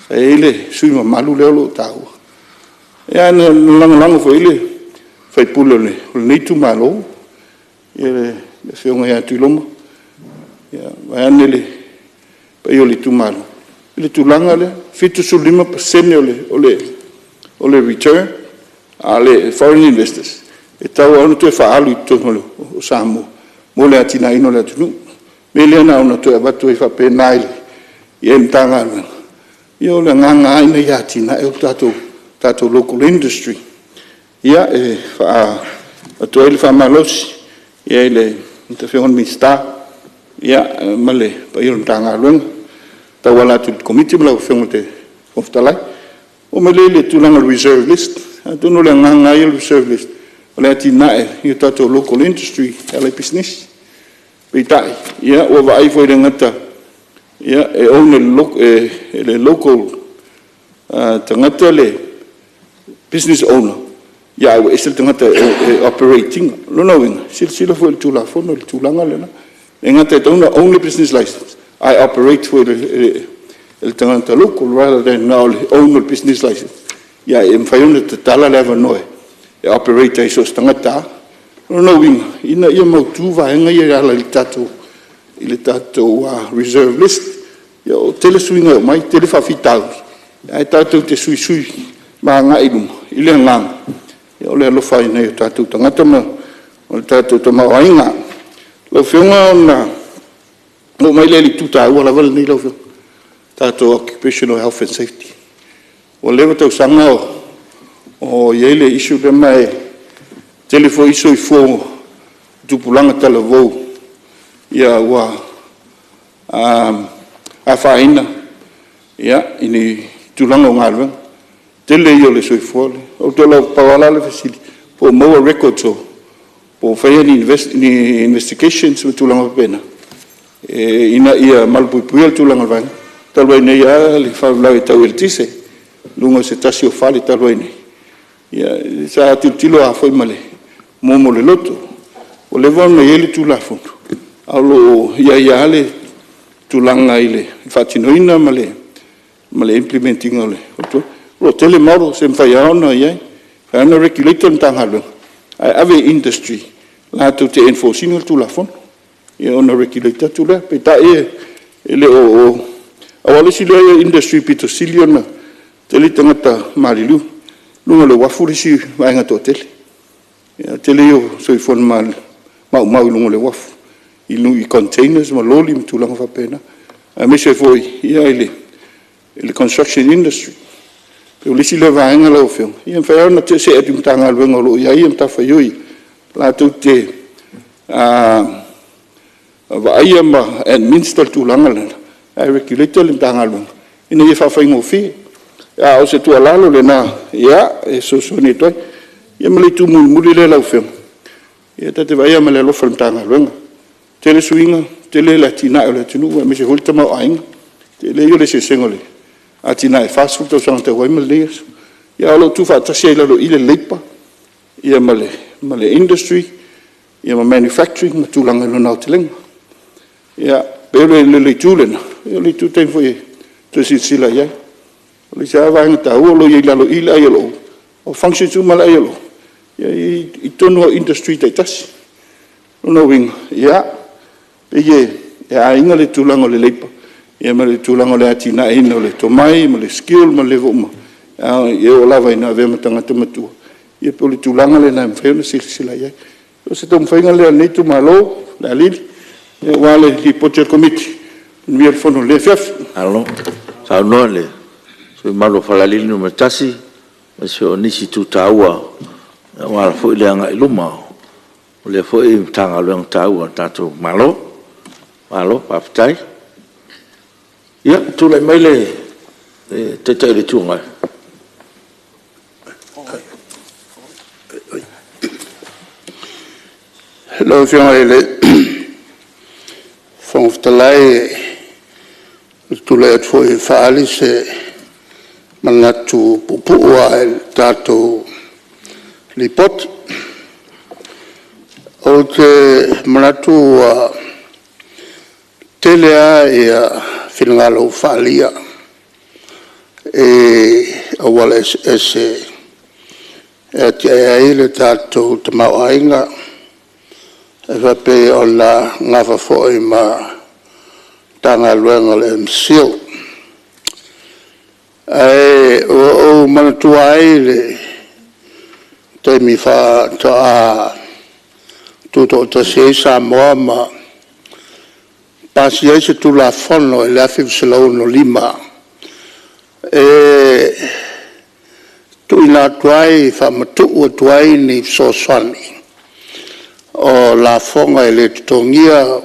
sa i ai le sui usufono mamalu lea o lo o taua. Ia na lagolago foi i ai le sui usufono o lenei itumalo, le Afioga ia Tuiloma, vaeane le paia o le itumalo i le tulaga lea, 75% o le return a le foreign investors, e tatau lava ona toe faaalu i totonu o Samoa mo le atinaeina o le atunuu. O le mea lea na ona toe avatu ai faapena i le Matagaluega, ia o le agaga lava ina ia atinae le tatou local industry. Ia, e avatu ai le faamalosi i le Afioga i le Minisita ma le paia o le Matagaluega e tauala atu i le Komiti ma lau Afioga i le Fofoga Fetalai. Ona oo mai lea i le tulaga o le reserve list, atonu o le agaga lava ia o le reserve list, o le atinae i tatou local industry e ala i pisinisi. Peitai, ua vaai foi e le gata e own e le local tagata le business owner, ae ua ese le tagata e operate ina. O lona uiga, silasila foi i le Tulafono i le tulaga lena. E le gata e tatau ona own le business license, ae operate foi e le tagata local rather than na o le own o le business license, ae mafai ona tatala le avanoa e operate ai so o se tagata lava. O lona uiga, ina ia mautu vaega ia e ala i le tatou reserve list. E tele suiga e aumai, tele faafitauli, ae tatou te suisui ma agai i luma i le agaga o le alofa i nai o tatou tagata ma le tatou tamaoaiga. Lau Afioga ona oo mai lea i le itu taua lava lenei lau Afioga, le tatou Occupational Health and Safety. Ua leva tausaga o i ai le issue lea, ma e tele foi soifua o tupulaga talavou ua afaina i le tulaga o galuega. O le tele ia o le soifua… Na pau lava la le fesili, po o maua records po o faia ni investigations ma tulaga faapena ina ia malupuipuia le tulaga o le vaega lea. Talu ai nei lava le faalavelave tau eletise i luga o se tasi o fale talu ai nei, sa tilotilo lava foi ma le momo o le loto. Ua leva ona i ai le Tulafono, ae o lo o i ai lava le tulaga i le faatinoina ma le implement ina o le Tulafono. O lo o tele models e mafai lava ona i ai, e mafai lava ona regulate le Matagaluega ae ave i Industry latou te enforce ina le Tulafono, ia ona regulate atu lea. Peitai e le o… Aua o le isi lea industry aupito sili ona tele tagata maliliu, o luga o le uafu le isi vaega toatele. O le tele ia o soifua maumau i luga o le uafu i containers ma loli ma tulaga faapena, aemaise ai foi le construction industry. O le isi lea vaega lau Afioga, e mafai lava ona see atu i Matagaluega o lo o i ai matafaioi latou te vaaia ma administer le tulaga lena, ae regulate le Matagaluega ina ia faafaigofie. A o se tuualalo lena e fesoasoani atu ai. Ia ma le itu mulimuli lea lau Afioga, ia ta te vaai lava ma le alofa i le Matagaluega, tele suiga, tele le atinae o le atunuu aemaise foi le tamaoaiga. O le tele ia o le eseesega o le atinae i le 40 tausaga talu ai ma lenei aso. Ae o lo o tuufaatasi ai i lalo i i le Labour ma le Industry ma Manufacturing ma tulaga i lona aotelega. E pei o le itu lena, o le itu foi e toe silasila i ai. O le isi lava vaega taua o lo o i ai i lalo i i le ILO, o functions uma a le ILO, e i totonu lava o Industry taitasi. O lona uiga, e pei e aiga le tulaga o le Labour ma le tulaga o le atinaeina o le tomai ma le skill ma level uma, e oo lava ina avea ma tagata matua. Ia pei o le tulaga lena e mafai ona silasila i ai. O se taumafaiga lea a lenei itumalo o Falealili aua le Lipoti a le Komiti. Manuia le fono i lenei afiafi. Malo saunoa i le sui usufono mamalu o Falealili 1, aemaise foi o nisi itu taua aua foi le agai i luma o lea foi Matagaluega taua a le tatou Malo. Malo faafetai. Ia, tulai mai le Taitai o le Itu Agai. Lau Afioga i le Fofoga Fetalai, ou te tulai atu foi e faaali se manatu puupuu lava i le tatou Lipoti. Ou te manatu ua tele lava finagalo ua faaalia i auala eseese e atiae ai le tatou tamaoaiga e faapei ona nafa foi ma le Matagaluega o le MCIL. Ae ua ou manatua ai le taimi faatoa tutoatasi ai Samoa ma pasia ai se Tulafono i le 1965 e tuuina atu ai, faamatuu atu ai ni fesoasoani o lafoga e le totogia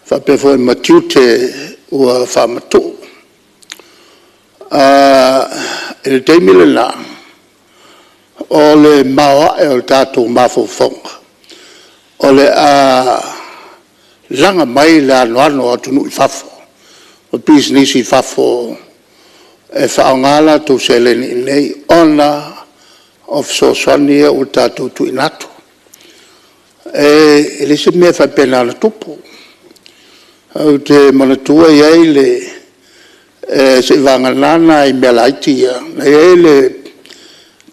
faapea foi ma tiute ua faamatuu. I le taimi lena, o le maoae o tatou mafaufauga, o le a laga mai le anoano o atunuu i fafo, o pisinisi i fafo e faaaoga a latou seleni i inei ona o fesoasoani ia ua tatou tuuina atu. E leai se mea e faapena na tupu. Ou te manatua e i ai le... seiavagana nai mea laiti ia, na i ai le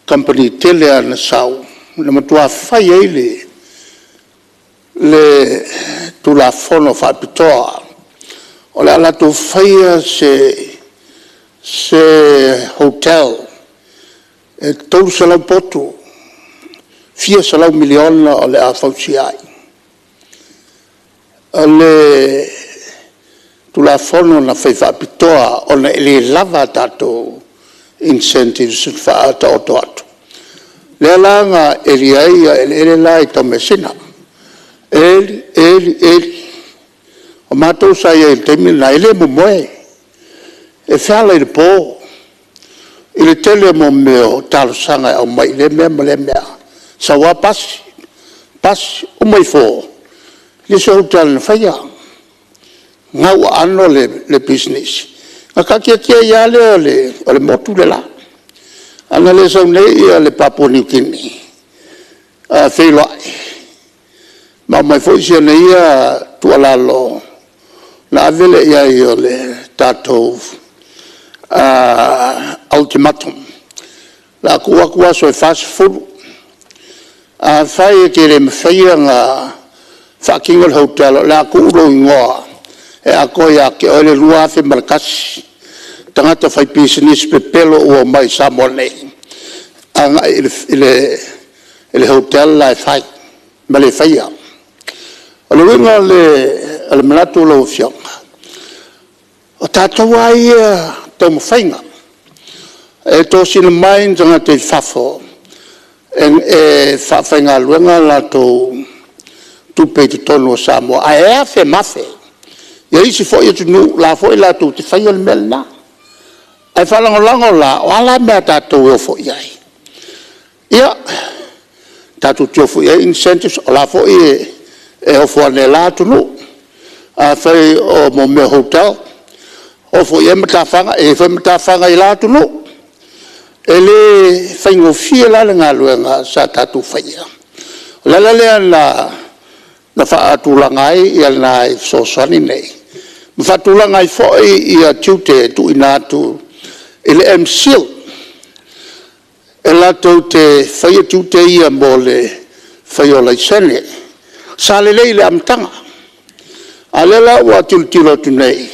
kamupani tele lava na sau na matua fai ai le Tulafono faapitoa o le a latou faia se hotel e 300 potu, fia selau miliona o le a fausia ai. O le Tulafono na fai faapitoa ona e le lava a tatou incentives na faataoto atu, lea la na eli ai eleele la i Taumeasina, eli, eli, eli. O matou sa i ai i le taimi lena, e le momoe, e feala i le po i le tele o mea o talosaga e aumai i lea mea ma lea mea. Sau lava pasi, pasi, uma ifo, e le o se hotel na faia, gauaano le pisinisi, ona taatiatia ai lava lea o le motu le la. Ana le sau nei le Papua Niu Kini feiloai ma aumai foi si ana ia tuualalo ona ave lea i ai o le tatou ultimatum, o le a tuu atu aso e 40. Afai e te le mafaia ona faatino le hotel, o le a tuu lou igoa e atoa ia te oe le 2001 tagata faipisinisi pepelo ua omai i Samoa nei agai i le hotel le la e fai ma le faia. O le uiga o le manatu lau Afioga, o tatou lava ia taumafaiga e tosina mai ni tagata i fafo e faafaigaluega a latou tupe i totonu o Samoa, ae afe ma afe isi foi atunuu o la e foi latou te faia le mea lena. Ae faalagolago la, o a la mea a tatou e o foi i ai? Ia, tatou te o foi i ai incentives, o la e foi e ofo ane e la atunuu. Afai o mea o hotel, o foi i ai matafaga, e i ai foi matafaga i la atunuu. E le faigofie la le galuega sa tatou faia. O le ala lea na faatulaga ai nai fesoasoani nei ma faatulaga ai foi tiute e tuuina atu i le MCIL e latou te faia tiute ia mo le faia o laisene. Sa lelei i le amataga, a o lea la ua tilotilo atu nei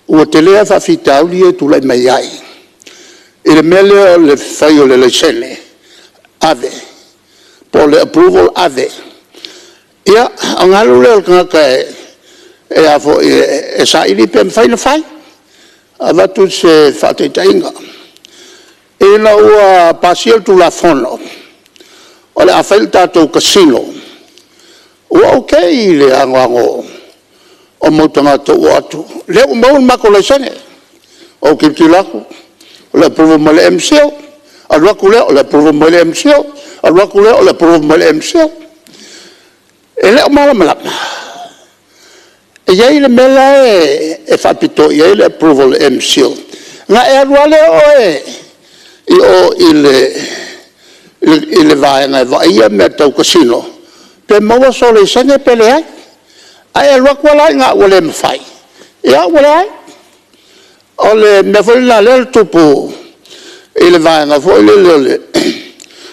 Ua tele lava faafitauli ia e tulai mai ai i le mea lea o le fai o le laisene ave, po o le approval ave. Ia, ona alu lea o le tagata e saili pe mafai ona fai. Avatu se faataitaiga; ina ua pasia le Tulafono o le a fai le tatou casino, ua ou tei i le anoano o mau tagata ua o atu, lea ua maua le matou laisene. Ou tilotilo atu o le approval mai le MCIL, alu atu lea o le approval mai le MCIL, alu atu lea o le approval mai le MCIL. E le o malamalama, e i ai le mea la e faapitoa i ai le approval a le MCIL, ona e alu lava lea oe i o i le vaega e vaaia mea tau casino, pe maua sou laisene pe leai. A e alu atu la i ina ua le mafai, ia ua leai. O le mea foi lena o lea na tupu i le vaega foi lele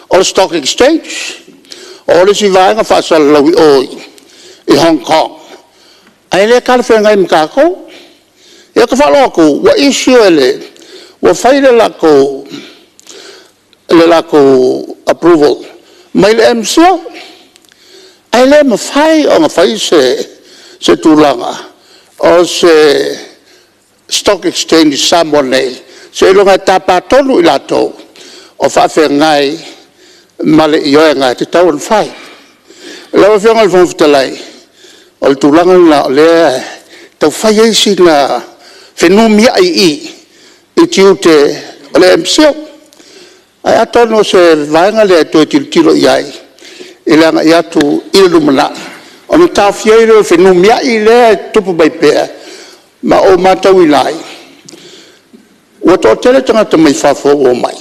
o le Stock Exchange. O le isi vaega faasalalau i o i Hong Kong, ae le talafeagai ma tatou. Ia ou te faalogo atu ua issue e le, ua fai le latou approval mai le MCIL. Ae le mafai ona fai se tulaga o se Stock Exchange i Samoa nei seiloga e tapa tonu i latou o faafeagai ma le ioega e tatau ona fai. Lau Afioga i le Fofoga Fetalai, o le tulaga lena o lea e tau fai ai sina fenumiai i i i tiute o le MCIL. Ae atonu o se vaega lea e toe tilotilo i ai i le agai atu i le lumanai, ona taofia ai lea o le fenumiai lea e tutupu mai pea ma ou matauina ai, ua toatele tagata mai fafo ua omai,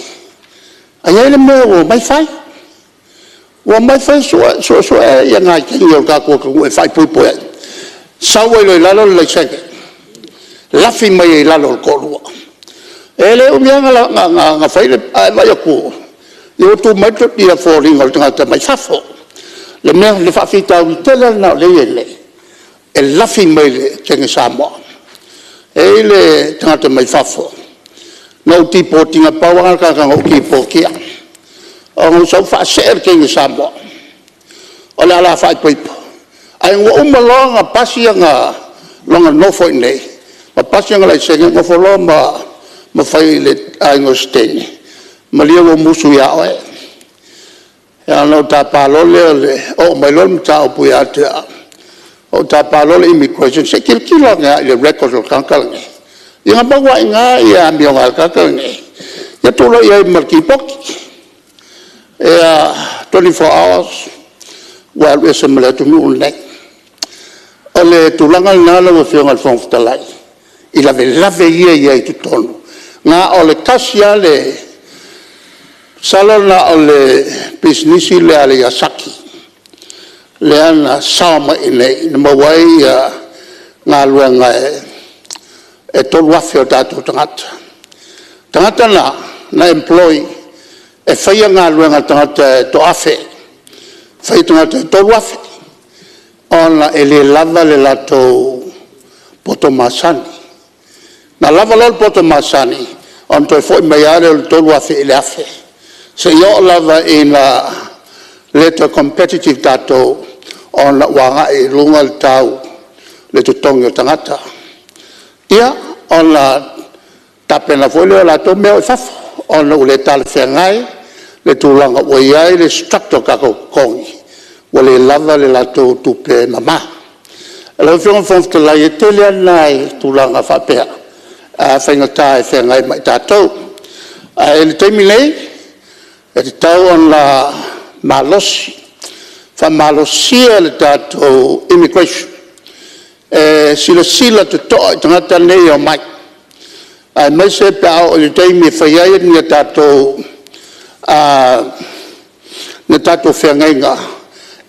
ae i ai le mea ua omai fai. Ua omai fai suesue nai teine o le tatou atunuu e faaipoipo ai, sau ai loa i lalo le laisene, lafi mai ai i lalo o le toalua. E le umi lava na fai ae vaai atu ua tu mai foliga o le tagata mai fafo. O le faafitauli tele lava lena o lea e i ai nei, e lafi mai i le teine Samoa. E i ai le tagata mai fafo na ou lipoti ina, pau lava lena o le tagata na ou lipotiina, ona ou sau faasee le teine Samoa o le ala faaipoipo, ae ua uma loa ona pasi lona nofo i inei ma pasi ona laisene, nofo loa ma fai i le aiga o si teine, malie ua ou musu ia oe. Ia ona ou tapa loa lea, oo mai loa le mataupu ia te au, ou tapa loa le Immigration, se i tilotilo ane lava i le record o le tagata lenei. Ia na maua lava i ina amioga a le tagata lenei, ia tuu loa i ai ma le lipoti. Ia, 24 hours ua alu ese ma le atunuu lenei. O le tulaga lena lau Afioga i le Fofoga Fetalai i lavelave ia e i ai i totonu. Na o le tasi lava le… masalo na o le pisinisi lea a le Yazaki lea na sao mai i inei na maua ai galuega e 3,000 o tatou tagata. O tagata na na employ e faia galuega a tagata e toa-1,000, fai e tagata e 3,000, ona e le lava le latou poto masani. Na lava loa le poto masani, ona toe foi mai lava lea o le 3,000 i le 1,000, seia oo lava ina le toe competitive tatou ona ua agai i luga le tau o le totogi o tagata. Ia, ona tapena foi lea o latou mea e o i fafo, ona ua le talafeagai le tulaga ua i ai le structure o tatou totogi, ua le lava le latou tupe mama. Lau Afioga i le Fofoga Fetalai, e tele lava nai tulaga faapea faigata e feagai ma i tatou. Ae i le taimi nei, e tatau ona malosi, faamalosia le tatou Immigration e silasila totoa i tagata nei e omai, aemaise pe a oo i le taimi e fai ai ni a tatou feagaiga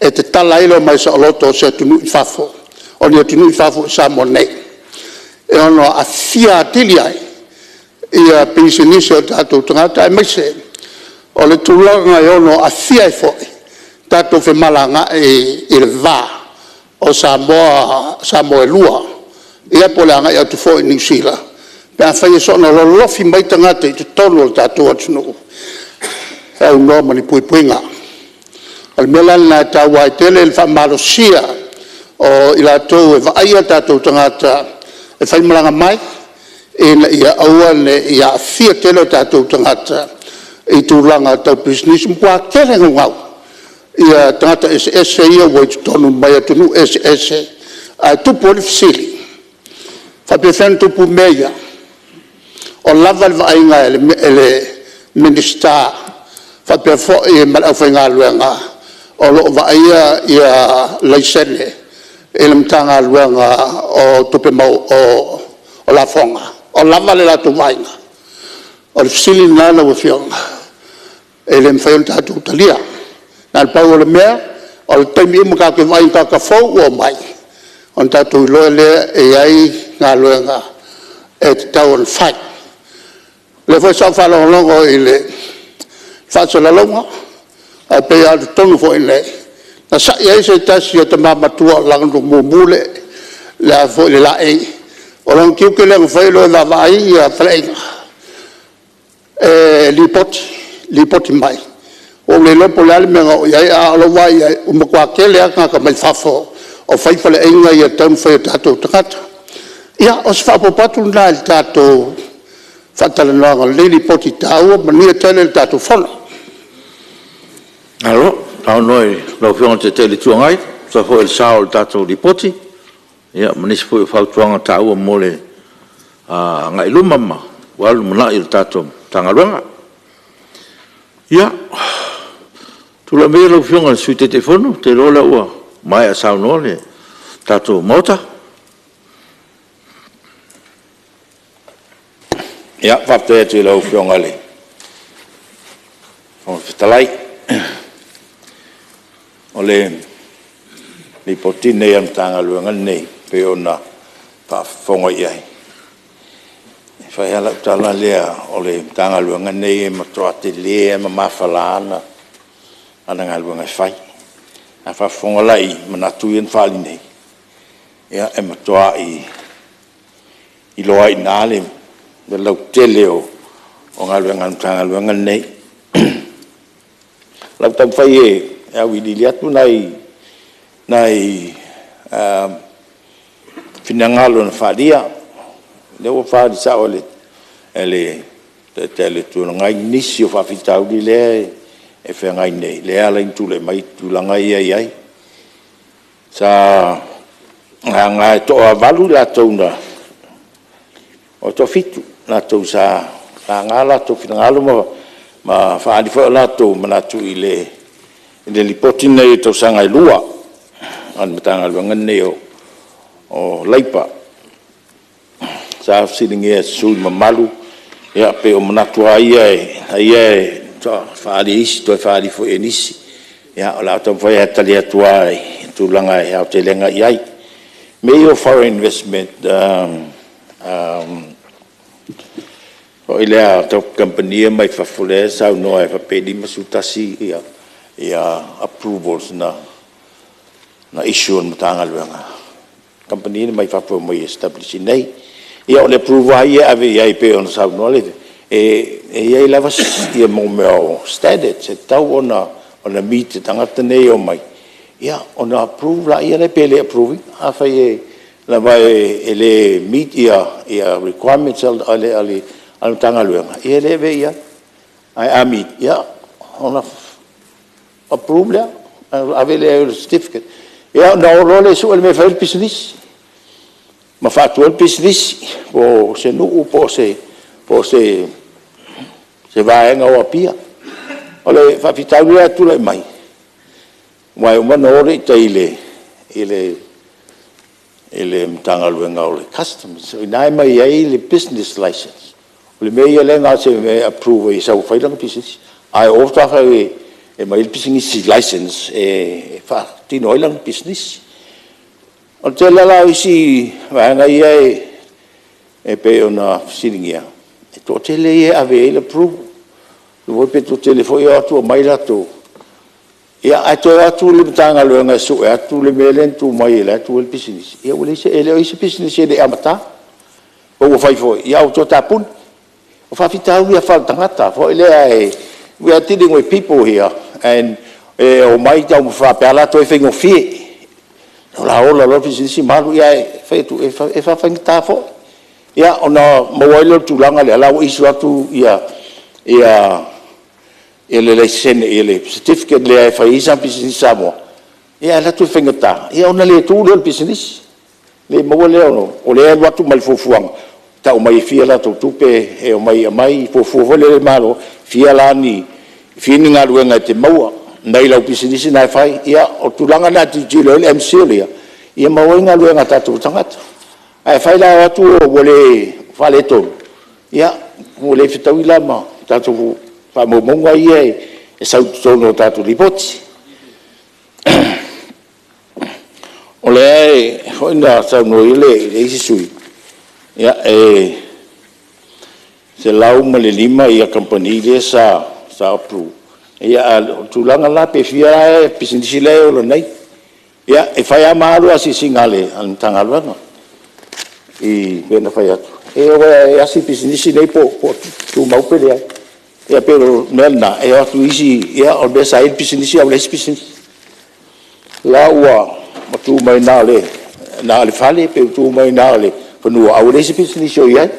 e tatala ai le omai saoloto o se atunuu i fafo, o ni atunuu i fafo i Samoa nei, e ono aafia atili ai pisinisi a o tatou tagata, aemaise o le tulaga e ono aafia ai foi tatou femalagaai i le va o Samoa e lua. Ia po o le agai atu foi i Niu Sila pe afai e soona lolofi mai tagata i totonu o le tatou atunuu e aunoa ma ni puipuiga. O le mea la lena e taua ai tele le faamalosia o i latou e vaaia o tatou tagata e faimalaga mai, ina ia aua ne i aafia tele o tatou tagata i tulaga tau pisinisi. Ua matua tele naunau tagata eseese ia ua i totonu mai atunuu eseese, ae tupu ai le fesili; e faapefea ona tupu mea ia? O lava le vaaiga a le Minisita faapea foi ma le aufaigaluega o lo o vaaia laisene i le Matagaluega o Tupe o Lafoga? O lava le latou vaaiga? O le fesili lena lau Afioga e le mafai ona tatou talia. Na o le pau o le mea, o le taimi uma tatou te vaai i ni tagata fou ua omai, ona tatou iloa lea e i ai galuega e tatau ona fai. O lea foi sa ou faalogologo i le faasalalauga, ae pei lava o totonu foi i inei, na sa'i ai se tasi o tama matua o lana mumu le laei, o lona tiute lea na fai o le o e vaavaai faleaiga e lipoti mai. Ua ou le iloa po o le a le mea na oo i ai, a o lau vaai i ai, ua matua tele lava tagata mai fafo o fai faleaiga ia e tatau ona fai e o tatou tagata. Ia, o se faaopoopo atu lena i le tatou faatalanoaga o lenei Lipoti taua. Manuia tele le tatou Fono. Malo saunoa i lau Afioga i le Taitai o le Itu Agai e tusa foi o le sao o le tatou Lipoti ma nisi foi o fautuaga taua mo le agai i luma aua le lumanai o le tatou Matagaluega. Ia, tulai maia lau Afioga i le Sui Taitaifono, ou te iloa o lea ua maea saunoa le tatou Maota. Ia, faafetai atu i lau Afioga i le Fofoga Fetalai. O le Lipoti lenei a le Matagaluega lenei e pei ona faafofoga i ai, e fai lava lau tala lea, o le Matagaluega lenei e matua tele lava ma mafala ana galuega e fai. A faafofoga la i manatu ia na faaali nei, ia e matuai iloa ai i ina le lautele o galuega a le Matagaluega lenei. O le a ou taumafai e auiliili atu nai finagalo na faaalia. O lea ua faaali sao e le Taitai o le Itu Agai nisi o faafitauli lea e feagai nei, lea e ala ai ona tulai mai tulaga ia e i ai. Sa laga e toavalu i latou na… e toafitu i latou sa laga o latou finagalo ma faaali foi o latou manatu i le Lipoti lenei i tausaga e 2 a le Matagaluega lenei o Leipa. Sa fesiligia e sui usufono mamalu, ia pei o manatu lava ia sa faaali e isi, toe faaali foi e nisi. Ia o le a ou taumafai lava e tali atu lava i tulaga e aotelega i ai. O mea ia o foreign investment foi lea tau kamupani ia mai fafo lea e saunoa faapea e 51 approvals na issue e le Matagaluega, kamupani nei mai fafo e omai e establish i inei. Ia o le approve lava ia e ave i ai e pei ona saunoa le… e i ai lava mea o standards e tatau ona meet e tagata nei e omai, ia ona approve lea pe le approve ina. Afai lava e le meet requirements a le Matagaluega, ia e le avea i ai. Ae a meet, ia ona approve lea, ave lea i ai o le certificate. Ia ona o loa lea e sue le mea e fai ai le pisinisi ma faatu ai le pisinisi, po o se nuu po o se vaega o Apia. O le faafitauli la e tulai mai, aua e uma ona o lea i tai i le Matagaluega o le Customs, o i ina e aumai ai le business license. O le mea ia lea na o se mea e approve ai e sau e fai lana pisinisi, ae o o faatoa fai e aumai ai le pisinisi license e faatino ai lana pisinisi. O le tele lava la o isi vaega ia e pei ona fesiligia, e toatele ia e ave i ai le approval, pe toatele foi e o atu aumai latou Ae toe o atu le Matagaluega e sue atu le mea lea na tu mai o la e tu ai le pisinisi, ia ua leai e le o i ai se pisinisi e le i amata. Po ua fai foi, ae ua toe tapuni. O faafitauli faaletagata foi lea we are dealing with people here, and e omai taumafa faapea latou e faigofie. O le a ola loa le pisinisi ma alu, ae fai atu, e faafaigata foi. Ia ona maua ai lea o le tulaga lea, o la ua issue atu le laisene, le certificate lea e fai ai sana pisinisi Samoa, ae alu atu e faigata, ia ona le tu lea o le pisinisi. Le maua lea o lea e alu atu ma le fuafuaga, tau mai e fia latou tupe e omai e aumai, fuafua foi lea e le Malo, e fia ni galuega e te maua mai lau pisinisi lena e fai. Ia o le tulaga lena e tilotilo i ai le MCIL ia, ia maua ai galuega a tatou tagata. Ae afai la e o atu ua faaletonu, ia ua le fetaui la ma tatou faamaumauga ia e sau i totonu o tatou lipoti. O lea foi na saunoa ai le isi sui usufono, e 105 kamupani lea sa approve, a o le tulaga la pe fia pisinisi la e ola nei. Ia, e fai lava ma alu asiasiga a le Matagaluega, pei ona fai atu, e o e asi pisinisi nei po o tumau pe leai. Ia pei o le mea lena, e o atu isi, o le mea sa i ai le pisinisi ae ua leai se pisinisi. O la ua tu mai na o le fale pe ua tu mai na o le fanua ae ua leai se pisinisi o i ai.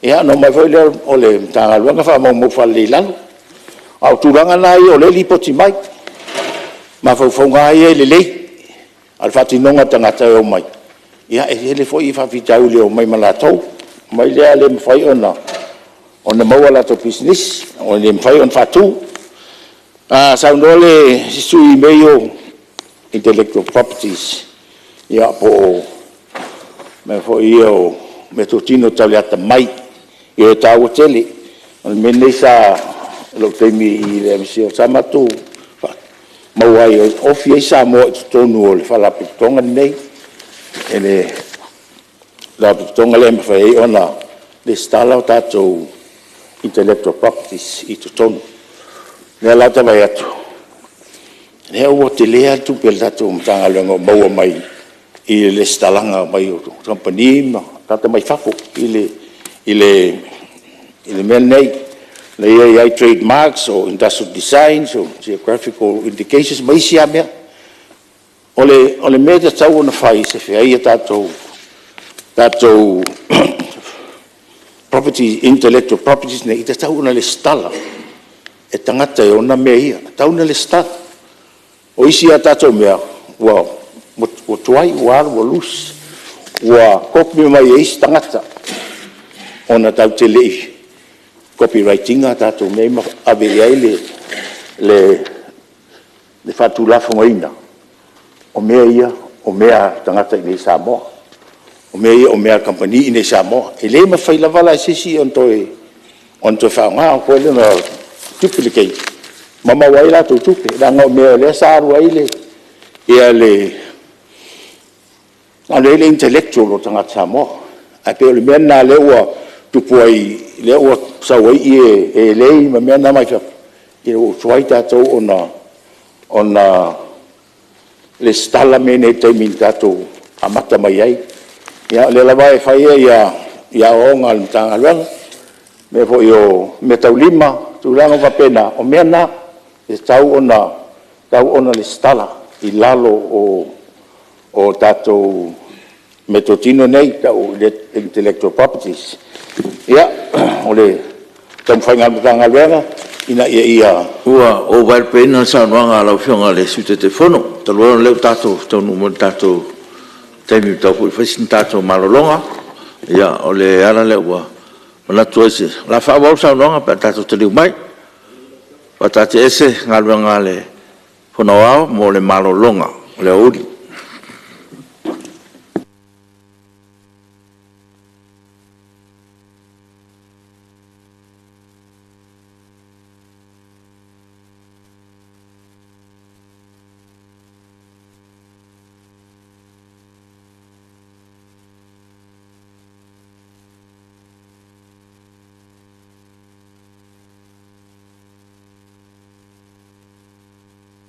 Ia ona omai foi lea o le Matagaluega faamaumau faalelei i lalo. A o tulaga la ia o lea e lipoti mai, mafaufauga lava ia e lelei, a o le faatinoga e tagata e omai, ia e tele foi faafitauli e omai ma latou, omai lea le mafai ona maua latou pisinisi, ua le mafai ona faatu. Na saunoa le isi sui usufono i mea ia o intellectual properties, ia po o mea foi ia o meatotino tau le atamai. E taua tele. O le mea lenei i lou taimi i le MCIL sa matou maua ai, e ofi ai Samoa i totonu o le Faalapotopotoga lenei, le Faalapotopotoga lea e mafai ai ona resitala tatou intellectual properties i totonu. O lea la ou te vaai atu, o lea ua tele lava le tupe a le tatou Matagaluega o maua mai i le resitalaga mai o kamupani ma tagata mai fafo i le mea lenei, lea e i ai trade marks, o industrial designs, o geographical indications ma isi lava mea. O le mea e tatau ona fai e sefe ai a tatou intellectual properties nei, e tatau ona resitala e tagata e ona mea ia, e tatau ona resitala. O isi a tatou mea ua tuai, ua alu ua loose, ua copy mai e isi tagata ona tatou te le i copyright ina a tatou mea ia ma ave i ai le faatulafonoina o mea ia o mea a tagata i inei i Samoa. O mea ia o mea a kamupani i inei i Samoa. E le mafai lava la e se isi ona toe faaaoga foi lea ona duplicate ma maua ai a latou tupe, leaga o mea o lea sa alu ai le intellectual o tagata Samoa. Ae pei o le mea lena o lea ua tupu ai, lea ua sau ai elei ma mea na mai fafo, ua tuai tatou ona resitala mea nei i le taimi na tatou amata mai ai. Ia o lea lava e fai aoaoga a le Matagaluega, mea foi o meataulima ma tulaga faapena, o mea na e tatau ona resitala i lalo o tatou meatotino nei e tau o intellectual properties. Ia, o le taumafaiga a le Matagaluega ina ia… Ua ou vaelupeina le saunoaga a lau Afioga i le Sui Taitaifono, talu ai ona o lea ua tatou taunuu mai i le tatou taimi e tatau foi ona fai se tatou malologa. Ia o le ala lea ua manatu ai, o le a faaauau le saunoaga pe a tatou taliu mai. E faataatiaese Galuega a le Fono Aoao mo le malologa o le aoauli.